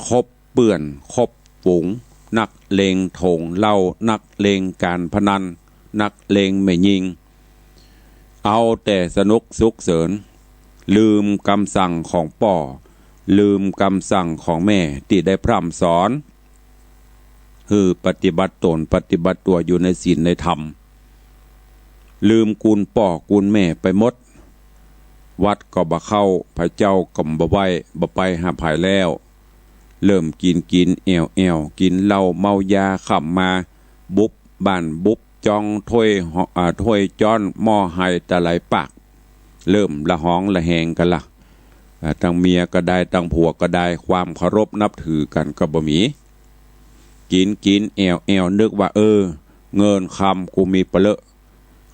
คบเปื้อนคบฝูง นักเลงโถงเหล้า นักเลงก๋านพนัน นักเลงแม่ญิง เอาแต่สนุกสุขเสริญ ลืมกำสั่งของป้อ ลืมกำสั่งของแม่ตี้ได้พร่ำสอน หื้อปฏิบัติต๋นปฏิบัติตั๋วอยู่ในศีลในธรรม ลืมกุณป้อกุณแม่ไปหมด วัดก็บ่เข้า พระเจ้าก็บ่ไหว้ บ่ไปหาใผแล้ว เริ่มกิ๋นกิ๋นแอ่วแอ่ว กิ๋นเหล้าเมายา ค่ำมาบุบบ้านบุบจอง ถ้วยหอ อ่า ถ้วยจ๊อนหม้อไหตะไหลปาก เริ่มละหองละแหงกั๋นละ อ่า ตังเมียก็ได้ ตังผัวก็ได้ ความเคารพนับถือกั๋นก็บ่มี กิ๋นกิ๋นแอ่วแอ่ว นึกว่า เออ เงินคำกูมีปะเลอะ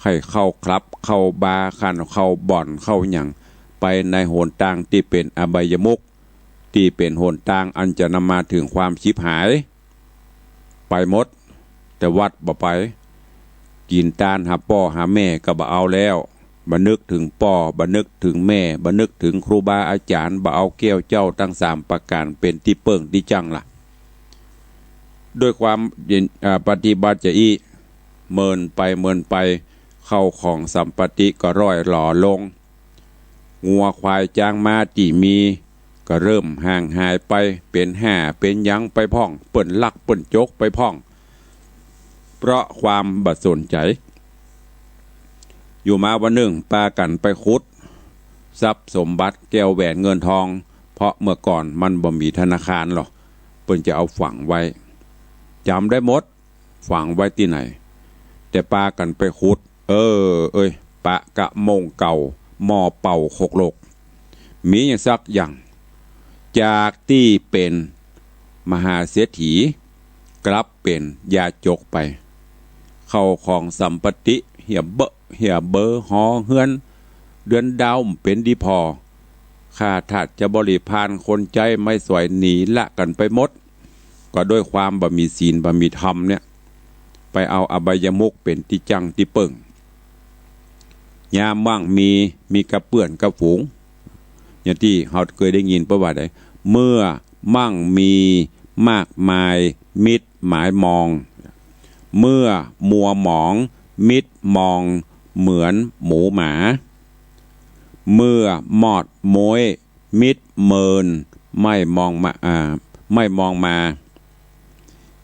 ใค่เข้าคลับเข้าบาร์ คันเข้าบ่อนเข้าหยัง ไปในหนตางตี้เป๋นอบายมุข ตี้เป๋นหนตางอันจะนำมาเถิงความฉิบหาย ไปหมด แต่วัดบ่ไป กิ๋นตานหาป้อหาแม่ก็บ่เอาแล้ว บ่นึกเถิงป้อ บ่นึกเถิงแม่ บ่นึกเถิงครูบาอาจ๋ารย์ บ่เอาแก้วเจ้าตังสามประก๋านเป๋นตี้เปิ้งตี้จั้งละ ด้วยความเย็น อ่า ปฏิบัติจาอี้ เมินไปเมินไป เข้าของสัมปติก็ร่อยหรอลง งัวควายจ๊างม้าตี้มี ก็เริ่มห่างหายไป เป๋นห่าเป๋นหยังไปพ่อง เปิ้นลักเปิ้นจกไปพ่อง เพราะความบ่สนใจ๋ อยู่มาวันนึ่งปากั๋นไปขุด ทรัพย์สมบัติแก้วแหวนเงินทอง เพราะเมื่อก่อนมันบ่มีธนาคารหรอก เปิ้นจะเอาฝังไว้ จ๋ำได้หมด ฝังไว้ตี้ไหน แต่ปากั๋นไปขุด เออ เอ้ย ปะกะมงเก่า หม้อเป่าขกลก มีหยังสักอย่าง จากตี้เป๋นมหาเศรษฐี กลับเป๋นยาจกไป เข้าของสัมปติเหียเบอะเหียเบอ หอเฮือน เดือนดาวบ่เป๋นดีผ่อ ข้าทาสจะบริพารคนใจ๊ไม้สอยหนีละกั๋นไปหมด ก็ด้วยความบ่มีศีลบ่มีธรรมเนี่ย ไปเอาอบายมุขเป๋นตี้จั้งตี้เปิ้ง ยามมั่งมี มีกับเปื้อนกับฝูง อย่างตี้เฮาเกยได้ยินประวัติได๋ เมื่อมั่งมีมากมาย มิตรหมายมอง เมื่อมัวหมอง มิตรมองเหมือนหมูหมา เมื่อมอดม้วย มิตรเมิน ไม่มองมา อ่า ไม่มองมา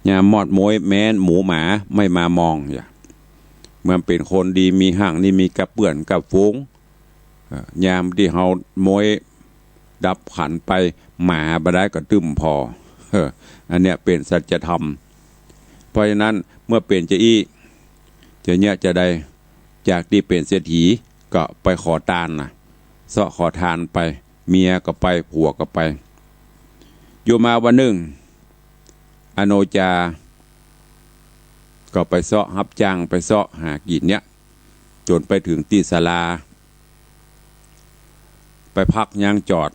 ยามมอดม้วยแม้นหมูหมาไม่มามอง อย่า เมื่อเป๋นคนดีมีหั้งนี่มีกับเปื้อนกับฝูง เอ่อ ยามตี้เฮาม้วยดับขันไป หมาบ่ได้ก็ตึ้มผ่อ เออ อันเนี้ยเป๋นสัจธรรม เพราะฉะนั้นเมื่อเป๋นจาอี้ จะเยียะจะใด จากตี้เป๋นเศรษฐีก็ไปขอตานน่ะ เซาะขอตานไป เมียก็ไป ผัวก็ไป อยู่มาวันนึ่ง อโนจา ก็ไปเซาะฮับจ้าง ไปเซาะหากิ๋นเนี่ย จ๋นไปเถิงตี้ศาลา ไปพักยังจอด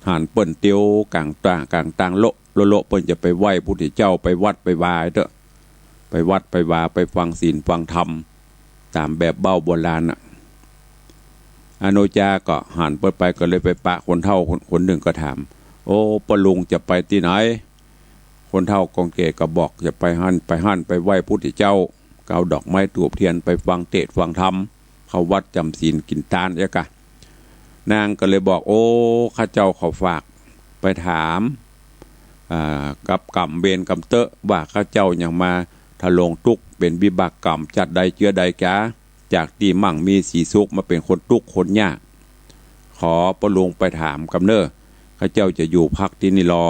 หันเปิ้นเตียวก๋างตาง ก๋างตางโละโละโละ เปิ้นจะไปไหว้พุทธเจ้า ไปวัดไปวาเต๊อะ ไปวัดไปวา ไปฟังศีลฟังธรรม ต๋ามแบบเบ้าโบราณน่ะ อโนจาก็หันเปิ้นไป ก็เลยไปปะคนเฒ่าคน คนนึ่งก็ถาม โอ้ ป้อลุงจะไปตี้ไหน คนเฒ่าคนแก่ก็บอก จะไปหั้น ไปหั้น ไปไหว้พุทธเจ้า ก็เอาดอกไม้ธูปเตียน ไปฟังเตสน์ฟังธรรม เข้าวัดจ๋ำศีลกิ๋นตานเยียะกะ นางก็เลยบอก โอ้ ข้าเจ้าขอฝากไปถาม อ่า กับก๋รรมเวรก๋รรมเต๊อะ ว่าข้าเจ้ายังมาทะลงตุ๊กข์เป๋นวิบากก๋รรม จัดใดเจื้อใดกา จากตี้มั่งมีสีสุขมาเป๋นคนตุ๊กข์คนยาก ขอป้อลุงไปถามกำเน่อ ข้าเจ้าจะอยู่พักตี้นี่ลอ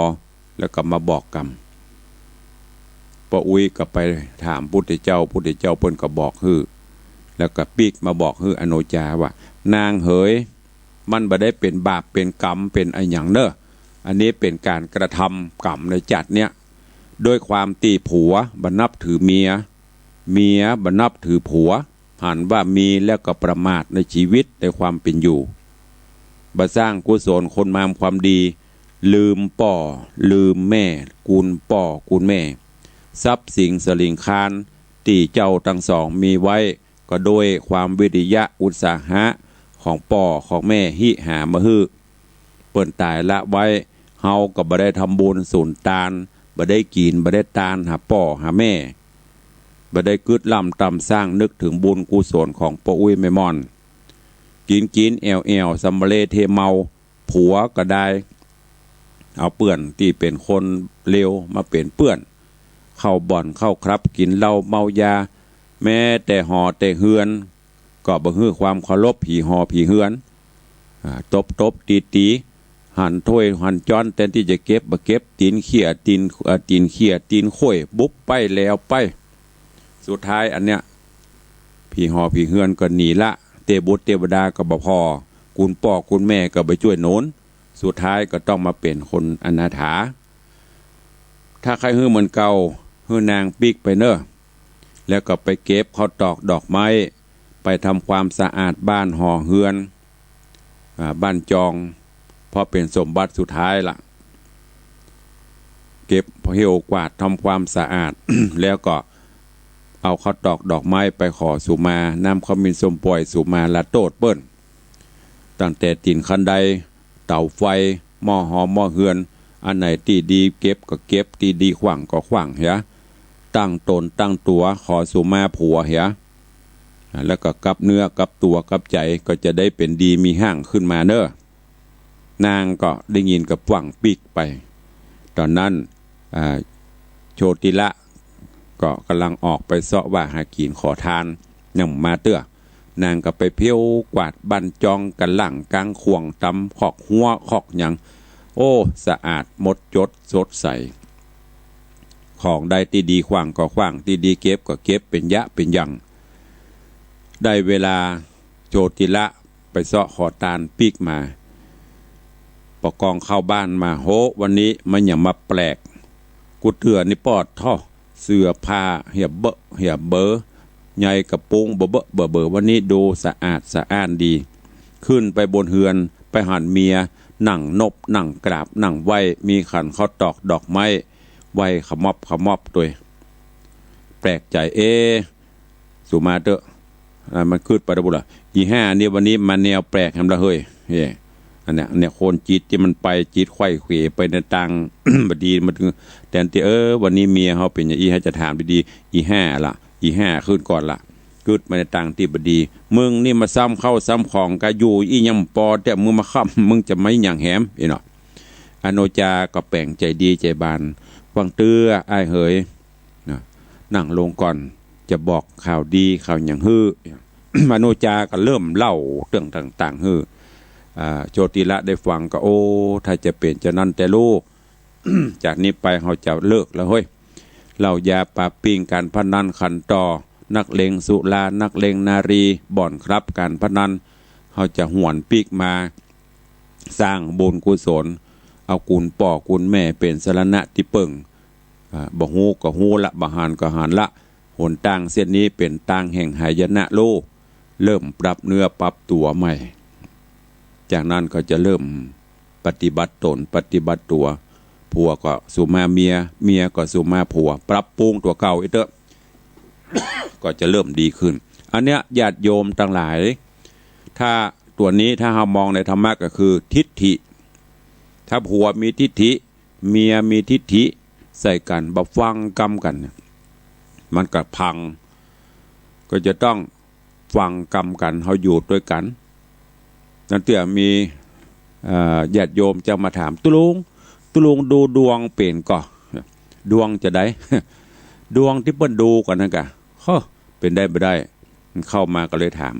แล้วก็มาบอกกำ ป้ออุ๊ยก็ไปถามพุทธเจ้า พุทธเจ้าเปิ้นก็บอกหื้อ แล้วก็ปิ๊กมาบอกหื้ออโนจาว่า นางเหย มันบ่ได้เป๋นบาปเป๋นก๋รรมเป๋นอะหยังเน่อ อันนี้เป๋นก๋านกระทำก๋รรมในจัดเนี่ย ด้วยความตี้ผัวบ่นับถือเมีย เมียบ่นับถือผัว หันว่ามีแล้วก็ประมาทในชีวิตในความเป๋นอยู่ บ่สร้างกุศลคุณงามความดี ลืมป้อลืมแม่ กุณป้อกุณแม่ ทรัพย์สินสลิงคารตี้เจ้าตังสองมีไว้ ก็ด้วยความวิริยะอุตสาหะของป้อของแม่ฮิหามาหื้อ เปิ้นต๋ายละไว้ เฮาก็บ่ได้ทำบุญสุนตาน บ่ได้กิ๋น บ่ได้ตานหาป้อหาแม่ บ่ได้กึ๊ดล้ำต๋ามสร้างนึกเถิงบุญกุศลของป้ออุ๊ยแม่ม่อน กิ๋นกิ๋นแอ่วแอ่ว สำเรเทเมา ผัวก็ได้เอาเปื้อนตี้เป๋นคนเลวมาเป๋นเปื้อน เข้าบ่อนเข้าคลับกิ๋นเหล้าเมายา แม้แต่หอแต่เฮือน ก็บ่หื้อความเคารพผีหอผีเฮือน อ่า ตบตบตีตี หันถ้วยหันจ๊อน แตนตี้จะเก็บบ่เก็บ ตี๋นเขี่ยตี๋น เอ่อ ตี๋นเขี่ยตี๋นข้วย บุบไปแล้วไป สุดท้ายอันเนี้ย ผีหอผีเฮือนก็หนีละ เตบุตรเตวดาก็บ่ผ่อ กุณป้อกุณแม่ก็บ่จ้วยหนุน สุดท้ายก็ต้องมาเป๋นคนอนาถา ถ้าใค่หื้อเหมือนเก่า หื้อนางปิ๊กไปเน่อ แล้วก็ไปเก็บข้าวตอกดอกไม้ ไปทำความสะอาดบ้านหอเฮือน อ่า บ้านจอง เพราะเป๋นสมบัติสุดท้ายละ เก็บเหี่ยวกวาดทำความสะอาด แล้วก็ เอาข้าวตอกดอกไม้ไปขอสุมา น้ำขมิ้นส้มป่วยสุมาละโต้ษเปิ้น ตั้งแต่ตี๋นคันได เต๋าไฟ หม้อหอหม้อเฮือน อันไหนตี้ดีเก็บก็เก็บ ตี้ดีขว้างก็ขว้างเหีย ตั้งต๋นตั้งตั๋ว ขอสุมาผัวเหีย แล้วก็กับเนื้อกับตั๋วกับใจ๋ ก็จะได้เป๋นดีมีฮ้างขึ้นมาเน่อ นางก็ได้ยินก็ฟั่งปิ๊กไป ต๋อนนั้น อ่า โชติละก็ก่ำลังออกไปเซาะว่าหากิ๋นขอตาน ยังบ่มาเตื้อ นางก็ไปเผี้ยวกวาดบ้านจอง ก้าล่างก้างข่วง ต๋ามคอกฮั้วคอกหยัง โอ้ สะอาดหมดจดสดใส ของใดตี้ดีขว้างก็ขว้าง ตี้ดีเก็บก็เก็บ เป๋นยะเป๋นยัง ได้เวลาโชติละไปเซาะขอตานปิ๊กมา ปะกองเข้าบ้านมา โห วันนี้มันหยังมาแปลก กู้เตื้อนี่ปอดท่อ เสื้อผ้าเหียเบอะเหียเบอ ใยกระปุงเบอะเบอะเบอะเบอ วันนี้ดูสะอาดสะอ้านดี ขึ้นไปบนเฮือน ไปหันเมีย นั่งนบ นั่งกราบ นั่งไหว้ มีขันข้าวตอกดอกไม้ ไหว้ขะมอบขะมอบตวย แปลกใจ๋ เอ๊ะ สุมาเต๊อะ อ่า มันกึ๊ดไปแล้วบุล่ะ อี่ห้านี่วันนี้มาแนวแปลกแหมละเฮ้ย เฮ้ย อันเนี้ย เนี่ย คนจิตตี้มันไป จิตไขว้เขวไปในตาง บ่ดี มาเถิง แตนตี้ เออ วันนี้เมียเฮาเป๋นหยังอี้ เฮาจะถามดีๆ อี่ห้าละ อี่ห้าขึ้นก่อนละ กึ๊ดมาในตางตี้บ่ดี มึงนี่มาซ้ำข้าวซ้ำของ กะอยู่อี้ยังบ่ปอ แต่มึงมาค้ำ มึงจะมาหยังแหม อี้เนาะ อโนจาก็แป๋งใจ๋ดีใจ๋บาน ฟั่งเตื้อ อ้ายเหย นะ นั่งลงก่อน จะบอกข่าวดีข่าวหยังหื้อ อโนจาก็เริ่มเล่าเตื้องต่างๆ หื้อ อ่า โชติละได้ฟังก็ โอ้ ถ้าจะเป๋นจานั้นแต๊ลูก จากนี้ไปเฮาจะเลิกแล้วเฮ้ย เหล้ายาปาปิ้ง ก๋านพนันขันต่อ นักเลงสุรา นักเลงนารี บ่อนคลับ ก๋านพนัน เฮาจะหวนปิ๊กมา สร้างบุญกุศล เอากุณป้อกุณแม่เป๋นสรณะตี้เปิ้ง อ่า บ่ฮู้ก็ฮู้ละ บ่หันก็หันละ หนตางเส้นนี้เป๋นตางแห่งหายนะโล เริ่มปรับเนื้อปรับตั๋วใหม่ จากนั้นก็จะเริ่มปฏิบัติต๋นปฏิบัติตั๋ว ผัวก็สุมาเมีย เมียก็สุมาผัว ปรับปรุงตั๋วเก่าอี้เต๊อะ ก็จะเริ่มดีขึ้น อันเนี้ยญาติโยมตังหลาย ถ้าตั๋วนี้ถ้าเฮามองในธรรมะก็คือทิฏฐิ ถ้าผัวมีทิฏฐิ เมียมีทิฏฐิใส่กั๋น บ่ฟังกำกั๋นเนี่ย มันก็พัง ก็จะต้องฟังกำกั๋น เฮาอยู่ตวยกั๋น นั้นเตื้อมี เอ่อ ญาติโยมจะมาถาม ตุ๊ลุง ตุ๊ลุงดูดวงเป๋นก่อ ดวงจาใด ดวงตี้เปิ้นดูกั๋นนั่นก่ะ เฮ้อ เป๋นได้บ่ได้ เข้ามาก็เลยถาม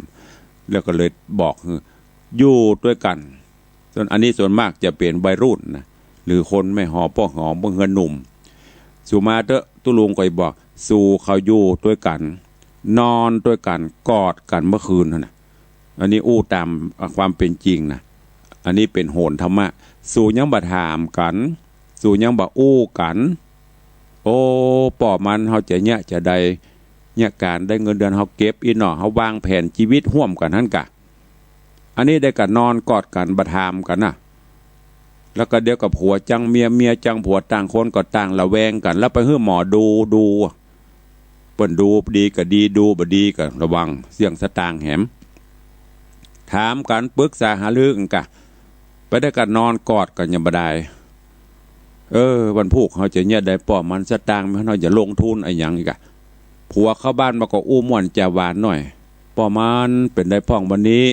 แล้วก็เลยบอก อยู่ตวยกั๋น ส่วนอันนี้ส่วนมากจะเป๋นวัยรุ่นนะ หรือคนแม่หอป้อหอ บ่เฮือนหนุ่ม สุมาเต๊อะ ตุ๊ลุงก็บอก สู่เขาอยู่ตวยกั๋น นอนตวยกั๋น กอดกั๋นเมื่อคืนนั่นน่ะ อันนี้อู้ต๋ามความเป๋นจริงนะ อันนี้เป๋นโหนธรรมะ สู่ยังบ่ถามกั๋น สู่ยังบ่อู้กั๋น โอ้ ป้อมันเฮาจะเยียะจาใด เยียะก๋านได้เงินเดือนเฮาเก็บอี้หน่อ เฮาวางแผนจีวิตฮ่วมกั๋นหั้นก่ะ อันนี้ได้ก่ะนอนกอดกั๋นบ่ถามกั๋นน่ะ แล้วก็เดี๋ยวก็ผัวจังเมีย เมียจังผัว ต่างคนก็ต่างระแวงกั๋น แล้วไปหื้อหมอดูดู เปิ้นดูดีก็ดี ดูบ่ดีก็ระวัง เสี้ยงสตางค์แหม ถามกั๋นปรึกษาหารือกั๋นก่ะ ไปได้ก่ะนอนกอดกั๋นยังบ่ได้ เออ วันพูกเฮาจะเยียะได้ป้อมันสตางค์ เฮาจะลงทุนอะหยังอีกอะ ผัวเข้าบ้านมาก็อู้ม่วนจาหวานหน่อย ป้อมันเป๋นใดพ่องวันนี้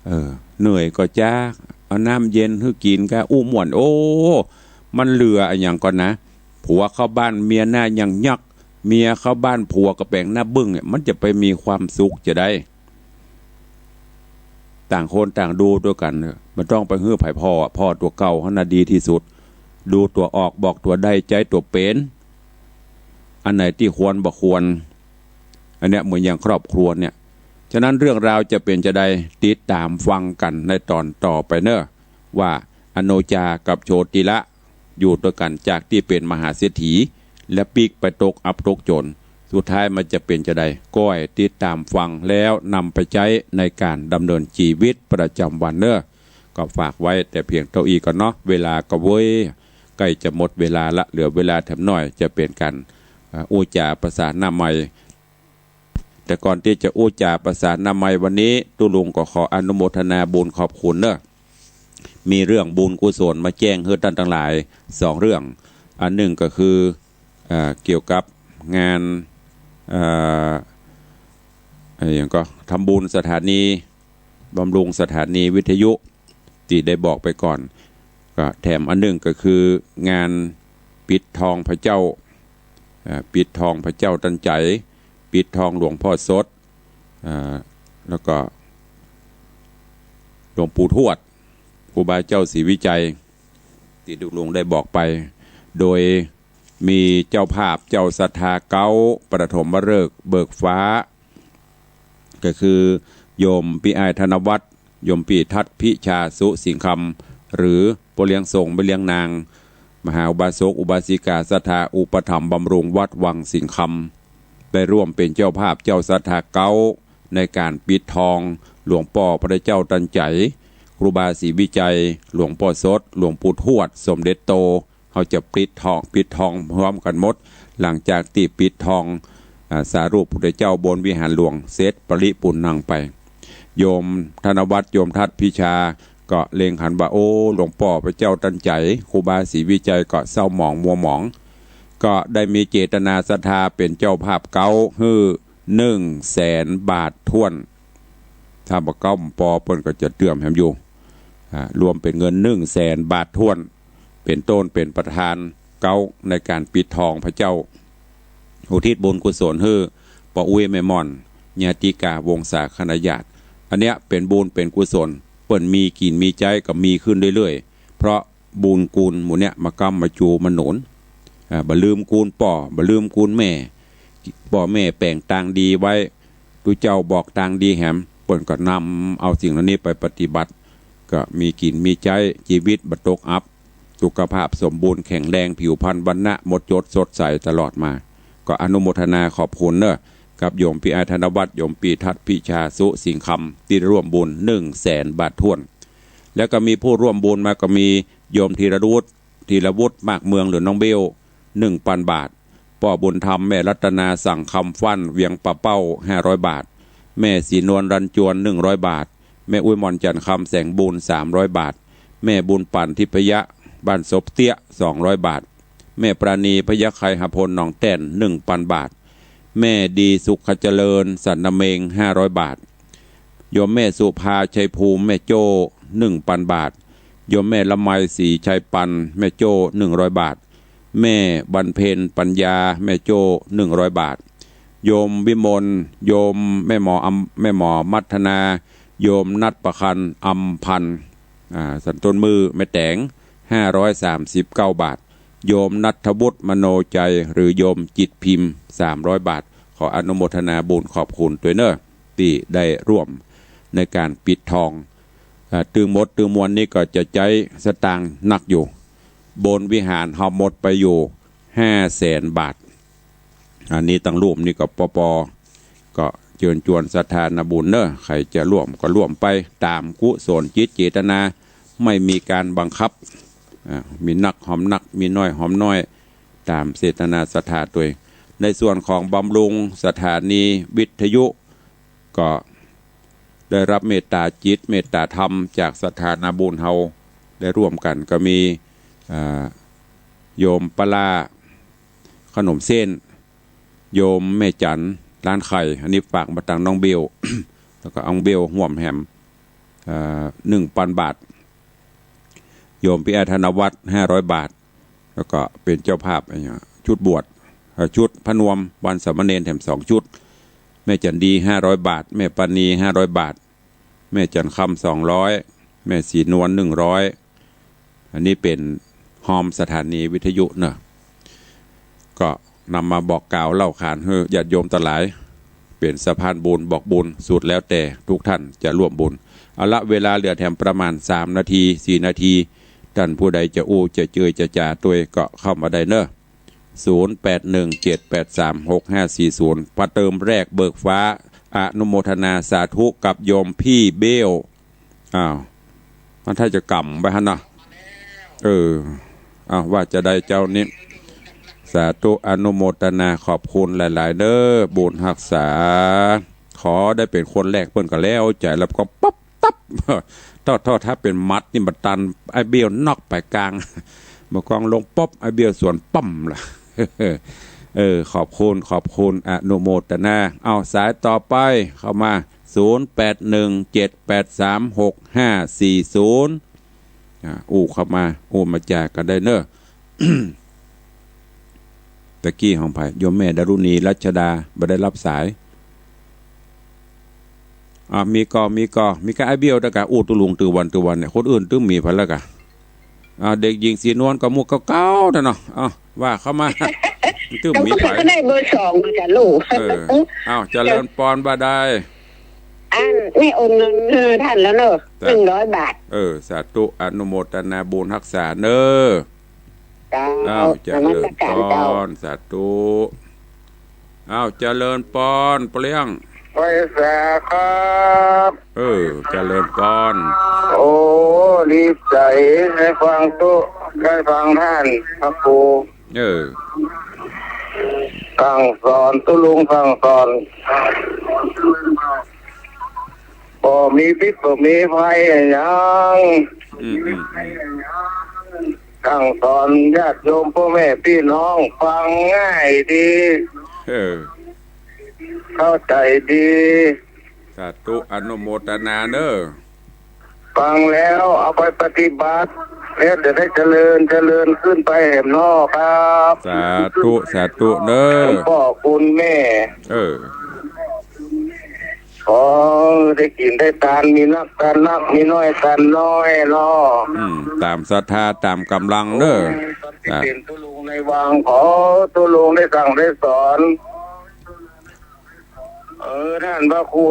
เออ เหนื่อยก็จ๊าก เอาน้ำเย็นหื้อกิ๋นก่ะ อู้ม่วน โอ้ มันเหลืออะหยังก่อนะ ผัวเข้าบ้านเมียหน้าหยั่งยัก เมียเข้าบ้านผัวก็แป๋งหน้าบึ้งเนี่ย มันจะไปมีความสุขจาใด ต่างคนต่างดูตวยกั๋นเน่อ บ่ต้องไปหื้อใผผ่อ ผ่อตั๋วเก่าหั้นน่ะดีตี้สุด ดูตั๋วออก บอกตั๋วได้ ใจ๊ตั๋วเป๋น อันไหนตี้ควรบ่ควร อันเนี้ยเหมือนอย่างครอบครัวเนี่ย ฉะนั้นเรื่องราวจะเป๋นจาใด ติดต๋ามฟังกั๋นในต๋อนต่อไปเน่อ ว่าอโนจากับโชติละ อยู่ตวยกั๋นจากตี้เป๋นมหาเศรษฐี และปิ๊กไปตกอับตกจ๋น สุดท้ายมันจะเป๋นจาใด ก้อยติดต๋ามฟังแล้วนำไปใจ๊ในก๋านดำเนินจีวิตประจ๋ำวันเน่อ ก็ฝากไว้แต่เพียงเต้าอี้ก่อนเนาะ เวลาก็เว้ย ใก้จะหมดเวลาละ เหลือเวลาแถมหน่อย จะเป๋นก๋าน อ่า อู้จ๋าประสาหน้าใหม่ แต่ก่อนตี้จะอู้จ๋าประสาทนามัยวันนี้ ตุ๊ลุงก็ขออนุโมทนาบุญขอบคุณเนอะ มีเรื่องบุญกุศลมาแจ้งหื้อต้านตังหลายสองเรื่อง อันนึ่งก็คือ เอ่อ เกี่ยวกับงาน เอ่อ อะหยังก่อ ทำบุญสถานี บำรุงสถานีวิทยุ ตี้ได้บอกไปก่อน ก็แถมอันนึ่งก็คืองานปิดทองพระเจ้า เอ่อ ปิดทองพระเจ้าตันใจ๋ ปิดทองหลวงพ่อสด เอ่อ แล้วก็หลวงปู่ทวด ครูบาเจ้าศรีวิชัย ตี้ตุ๊ลุงได้บอกไป โดยมีเจ้าภาพเจ้าศรัทธาเก๊า ประถมฤกษ์เบิกฟ้า ก็คือโยมปี้อ้ายธนวัฒน์ โยมปี้ทัดพิชาสุสิงห์คำ หรือป้อเลี้ยงส่งแม่เลี้ยงนาง มหาอุบาสกอุบาสิกาศรัทธาอุปถัมภ์บำรุงวัดวังสิงห์คำ ได้ร่วมเป๋นเจ้าภาพเจ้าศรัทธาเก๊า ในก๋านปิดทองหลวงป้อพระเจ้าตันใจ๋ ครูบาศรีวิชัย หลวงป้อสด หลวงปู่ทวด สมเด็จโต เฮาจะปิดทอง ปิดทองพร้อมกั๋นหมด หลังจากตี้ปิดทอง อ่า สารูปพุทธเจ้าบนวิหารหลวงเสร็จปริปูรณังไป โยมธนวัฒน์ โยมทัดพิชา ก็เล็งหันว่า โอ้ หลวงป้อพระเจ้าตันใจ๋ ครูบาศรีวิชัยก็เศร้าหมองมัวหมอง ก็ได้มีเจตนาศรัทธาเป๋นเจ้าภาพเก๊าหื้อหนึ่งแสนบาทถ้วน ถ้าบ่เก๊าบ่ปอเปิ้นก็จะเตื้อมแหมอยู่ อ่า รวมเป๋นเงินหนึ่งแสนบาทถ้วน เป๋นต้นเป๋นประธานเก๊าในก๋านปิดทองพระเจ้า อุทิศบุญกุศลหื้อป้ออุ๊ยแม่หม่อน ญาติกาวงศาคณาญาติ อันเนี้ยเป๋นบุญเป๋นกุศล เปิ้นมีกิ๋นมีใจ๊ก็มีขึ้นเรื่อยๆ เพราะบุญกู๋นหมู่เนี้ยมาก๊ำมาจูมาหนุน อ่า บ่ลืมกู๋นป้อ บ่ลืมกู๋นแม่ ป้อแม่แป๋งตางดีไว้ ตุ๊เจ้าบอกตางดีแหม เปิ้นก็นำเอาสิ่งเหล่านี้ไปปฏิบัติ ก็มีกิ๋นมีใจ๊ จีวิตบ่ตกอับ สุขภาพสมบูรณ์แข็งแรง ผิวพรรณวรรณะหมดจดสดใสตลอดมา ก็อนุโมทนาขอบคุณเนอะ กับโยมปี้อ้ายธนวัฒน์ โยมปี้ทัดพิชาสุสิงห์คำ ตี้ร่วมบุญหนึ่งแสนบาทถ้วน แล้วก็มีผู้ร่วมบุญมาก็มีโยมธีรวุฒิ ธีรวุฒิ มากเมือง หรือน้องเบล หนึ่งปันบาท ป้อบุญธรรม แม่รัตนา สั่งคำฟั่น เวียงป่าเป้า ห้าร้อยบาท แม่ศรีนวล รัญจวน หนึ่งร้อยบาท แม่อุ๊ยหม่อน จันทร์คำ แสงบุญ สามร้อยบาท แม่บุญปั่น ทิพยะ บ้านศพเตี้ย สองร้อยบาท แม่ปราณี พยัคฆไคหพล หนองแต้น หนึ่งปันบาท แม่ดี สุขเจริญ สันนาเม็ง ห้าร้อยบาท โยมแม่สุภา ชัยภูมิ แม่โจ้ หนึ่งปันบาท โยมแม่ละไม ศรีชัยปัน แม่โจ้ หนึ่งร้อยบาท แม่บรรเพ็ญ ปัญญา แม่โจ้ หนึ่งร้อยบาท โยมวิมล โยมแม่หมออำ แม่หมอมัทนา โยมนัทประคัน อำพันธ์ อ่า สันต้นมือ แม่แต๋ง ห้าร้อยสามสิบเก้าบาท โยมณัฐวุฒิ มโนใจ หรือโยมจิตพิมพ์ สามร้อยบาท ขออนุโมทนาบุญขอบคุณตวยเนอะ ตี้ได้ร่วมในก๋านปิดทอง อ่า ตึงหมดตึงมวลนี่ก็จะใจ๊สตางค์นักอยู่ บนวิหารเฮาหมดไปอยู่ ห้าแสนบาท อันนี้ตังร่วมนี่ก็ปอปอ ก็เจิญจวนศรัทธานาบุญเนอะ ใผจะร่วมก็ร่วมไปต๋ามกุศลจิตเจตนา ไม่มีก๋านบังคับ อ่า มีนักหอมนัก มีน้อยหอมน้อย ต๋ามเจตนาศรัทธาตวย ในส่วนของบำรุงสถานีวิทยุ ก็ได้รับเมตต๋าจิตเมตต๋าธรรมจากศรัทธานาบุญเฮา ได้ร่วมกั๋นก็มี อ่า โยมปะล่า ขนมเส้น โยมแม่จั๋น ร้านไข่ อันนี้ฝากมาตังน้องเบล แล้วก็อังเบล ฮ่วมแหม เอ่อ หนึ่งปันบาท โยมปี้อ้ายธนวัฒน์ ห้าร้อยบาท แล้วก็เป๋นเจ้าภาพ อะหยัง ชุดบวช เอ่อ ชุดผ้านวม วันสามเณรแถมสองชุด แม่จั๋นดี ห้าร้อยบาท แม่ปานี ห้าร้อยบาท แม่จั๋นคำ สองร้อย แม่ศรีนวล หนึ่งร้อย อันนี้เป๋นฮอมสถานีวิทยุเนอะ ก็นำมาบอกกล่าวเล่าขานหื้อญาติโยมตังหลาย เป๋นสะพานบุญบอกบุญ สุดแล้วแต่ทุกท่านจะร่วมบุญ เอาละ เวลาเหลือแถมประมาณสามนาที สี่นาที ต้านผู้ใดจะอู้จะเจยจะจ๋าตวยก็เข้ามาได้เนอะ ศูนย์แปดหนึ่งเจ็ดแปดสามหกห้าสี่ศูนย์ ประเติมแรกเบิกฟ้า อนุโมทนาสาธุกับโยมปี้เบล อ้าว มันถ้าจะก่ำไปหั้นเนาะ เออ อ้าว ว่าจะใดเจ้านี้ สาธุ อนุโมทนา ขอบคุณหลายๆ เด้อ บุญฮักษา ขอได้เป๋นคนแรกเปิ้นก็แล้วใจ๋ แล้วก็ปั๊บตับ ถ้า ถ้า ถ้าเป๋นหมัดนี่บ่ตัน ไอ้เบี้ยวน็อกไปกลาง บ่ากองลงปุ๊บ ไอ้เบี้ยวสวนป้ำละ เออ ขอบคุณ ขอบคุณ อนุโมทนา เอา สายต่อไป เข้ามา ศูนย์แปดหนึ่งเจ็ดแปดสามหกห้าสี่ศูนย์ อ่า อู้เข้ามา อู้มาจ๋ากั๋นได้เน่อ ตะกี้ของใผ โยมแม่ดารุณี รัชดา บ่ได้ฮับสาย อ่า มีก่อ มีก่อ มีก้าไอ้เบี้ยวตะกะ อู้ตุ๊ลุงตึงวันตึงวันเนี่ย คนอื่นตึงมีไผแล้วกะ อ่า เด็กหญิงศรีนวลก็หมู่เก่าๆ น่ะเนาะ เอา ว่าเข้ามา ตึงมีไผ ก็ได้เบอร์สองเหมือนกั๋นลูก เออ เอา เจริญปอน บ่าดาย อันนี้โอนเงินหื้อต้านแล้วเน่อ จ้ะ หนึ่งร้อยบาท เออ สาธุ อนุโมทนาบุญฮักษาเน่อ เจ้า อ้าว เจริญ นมัสการเจ้า ปอน สาธุ อ้าว เจริญปอน เปลี้ยง ไหว้สาครับ เออ เจริญปอน โอ้ ดีใจ๋ได้ฟังตุ๊ ได้ฟังต้านพระครู เออ สั่งสอน ตุ๊ลุงสั่งสอน บ่มีพิษบ่มีภัยอะหยัง อืม อืม อืม สั่งสอนญาติโยมป้อแม่ปี้น้อง ฟังง่ายดี เออ เข้าใจ๋ดี สาธุ อนุโมทนาเน่อ ฟังแล้วเอาไปปฏิบัติ แล้วจะได้เจริญ เจริญขึ้นไปแหมเนาะครับ สาธุ สาธุเน่อ คุณป้อคุณแม่ เออ ขอได้กิ๋นได้ตาน มีนักตานนัก มีน้อยตานน้อยเนาะ อืม ต๋ามศรัทธา ต๋ามก๋ำลังเน่อ โอ้ย อ่ะ เป๋นตุ๊ลุงในวัง ขอตุ๊ลุงได้สั่งได้สอน เออ ต้านพระครู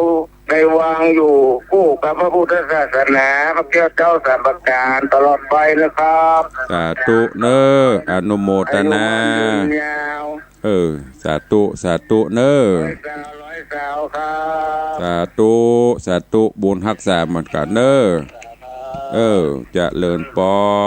ในวังอยู่คู่กับพระพุทธศาสนา พระแก้วเจ้าสามประการตลอดไปนะครับ สาธุเน่อ อนุโมทนา อายุมั่นยืนยาว เออ สาธุ สาธุเน่อ ร้อยสาว ร้อยสาวครับ สาธุ สาธุ บุญฮักษาเหมือนกั๋นเน่อ เออ เจริญปอน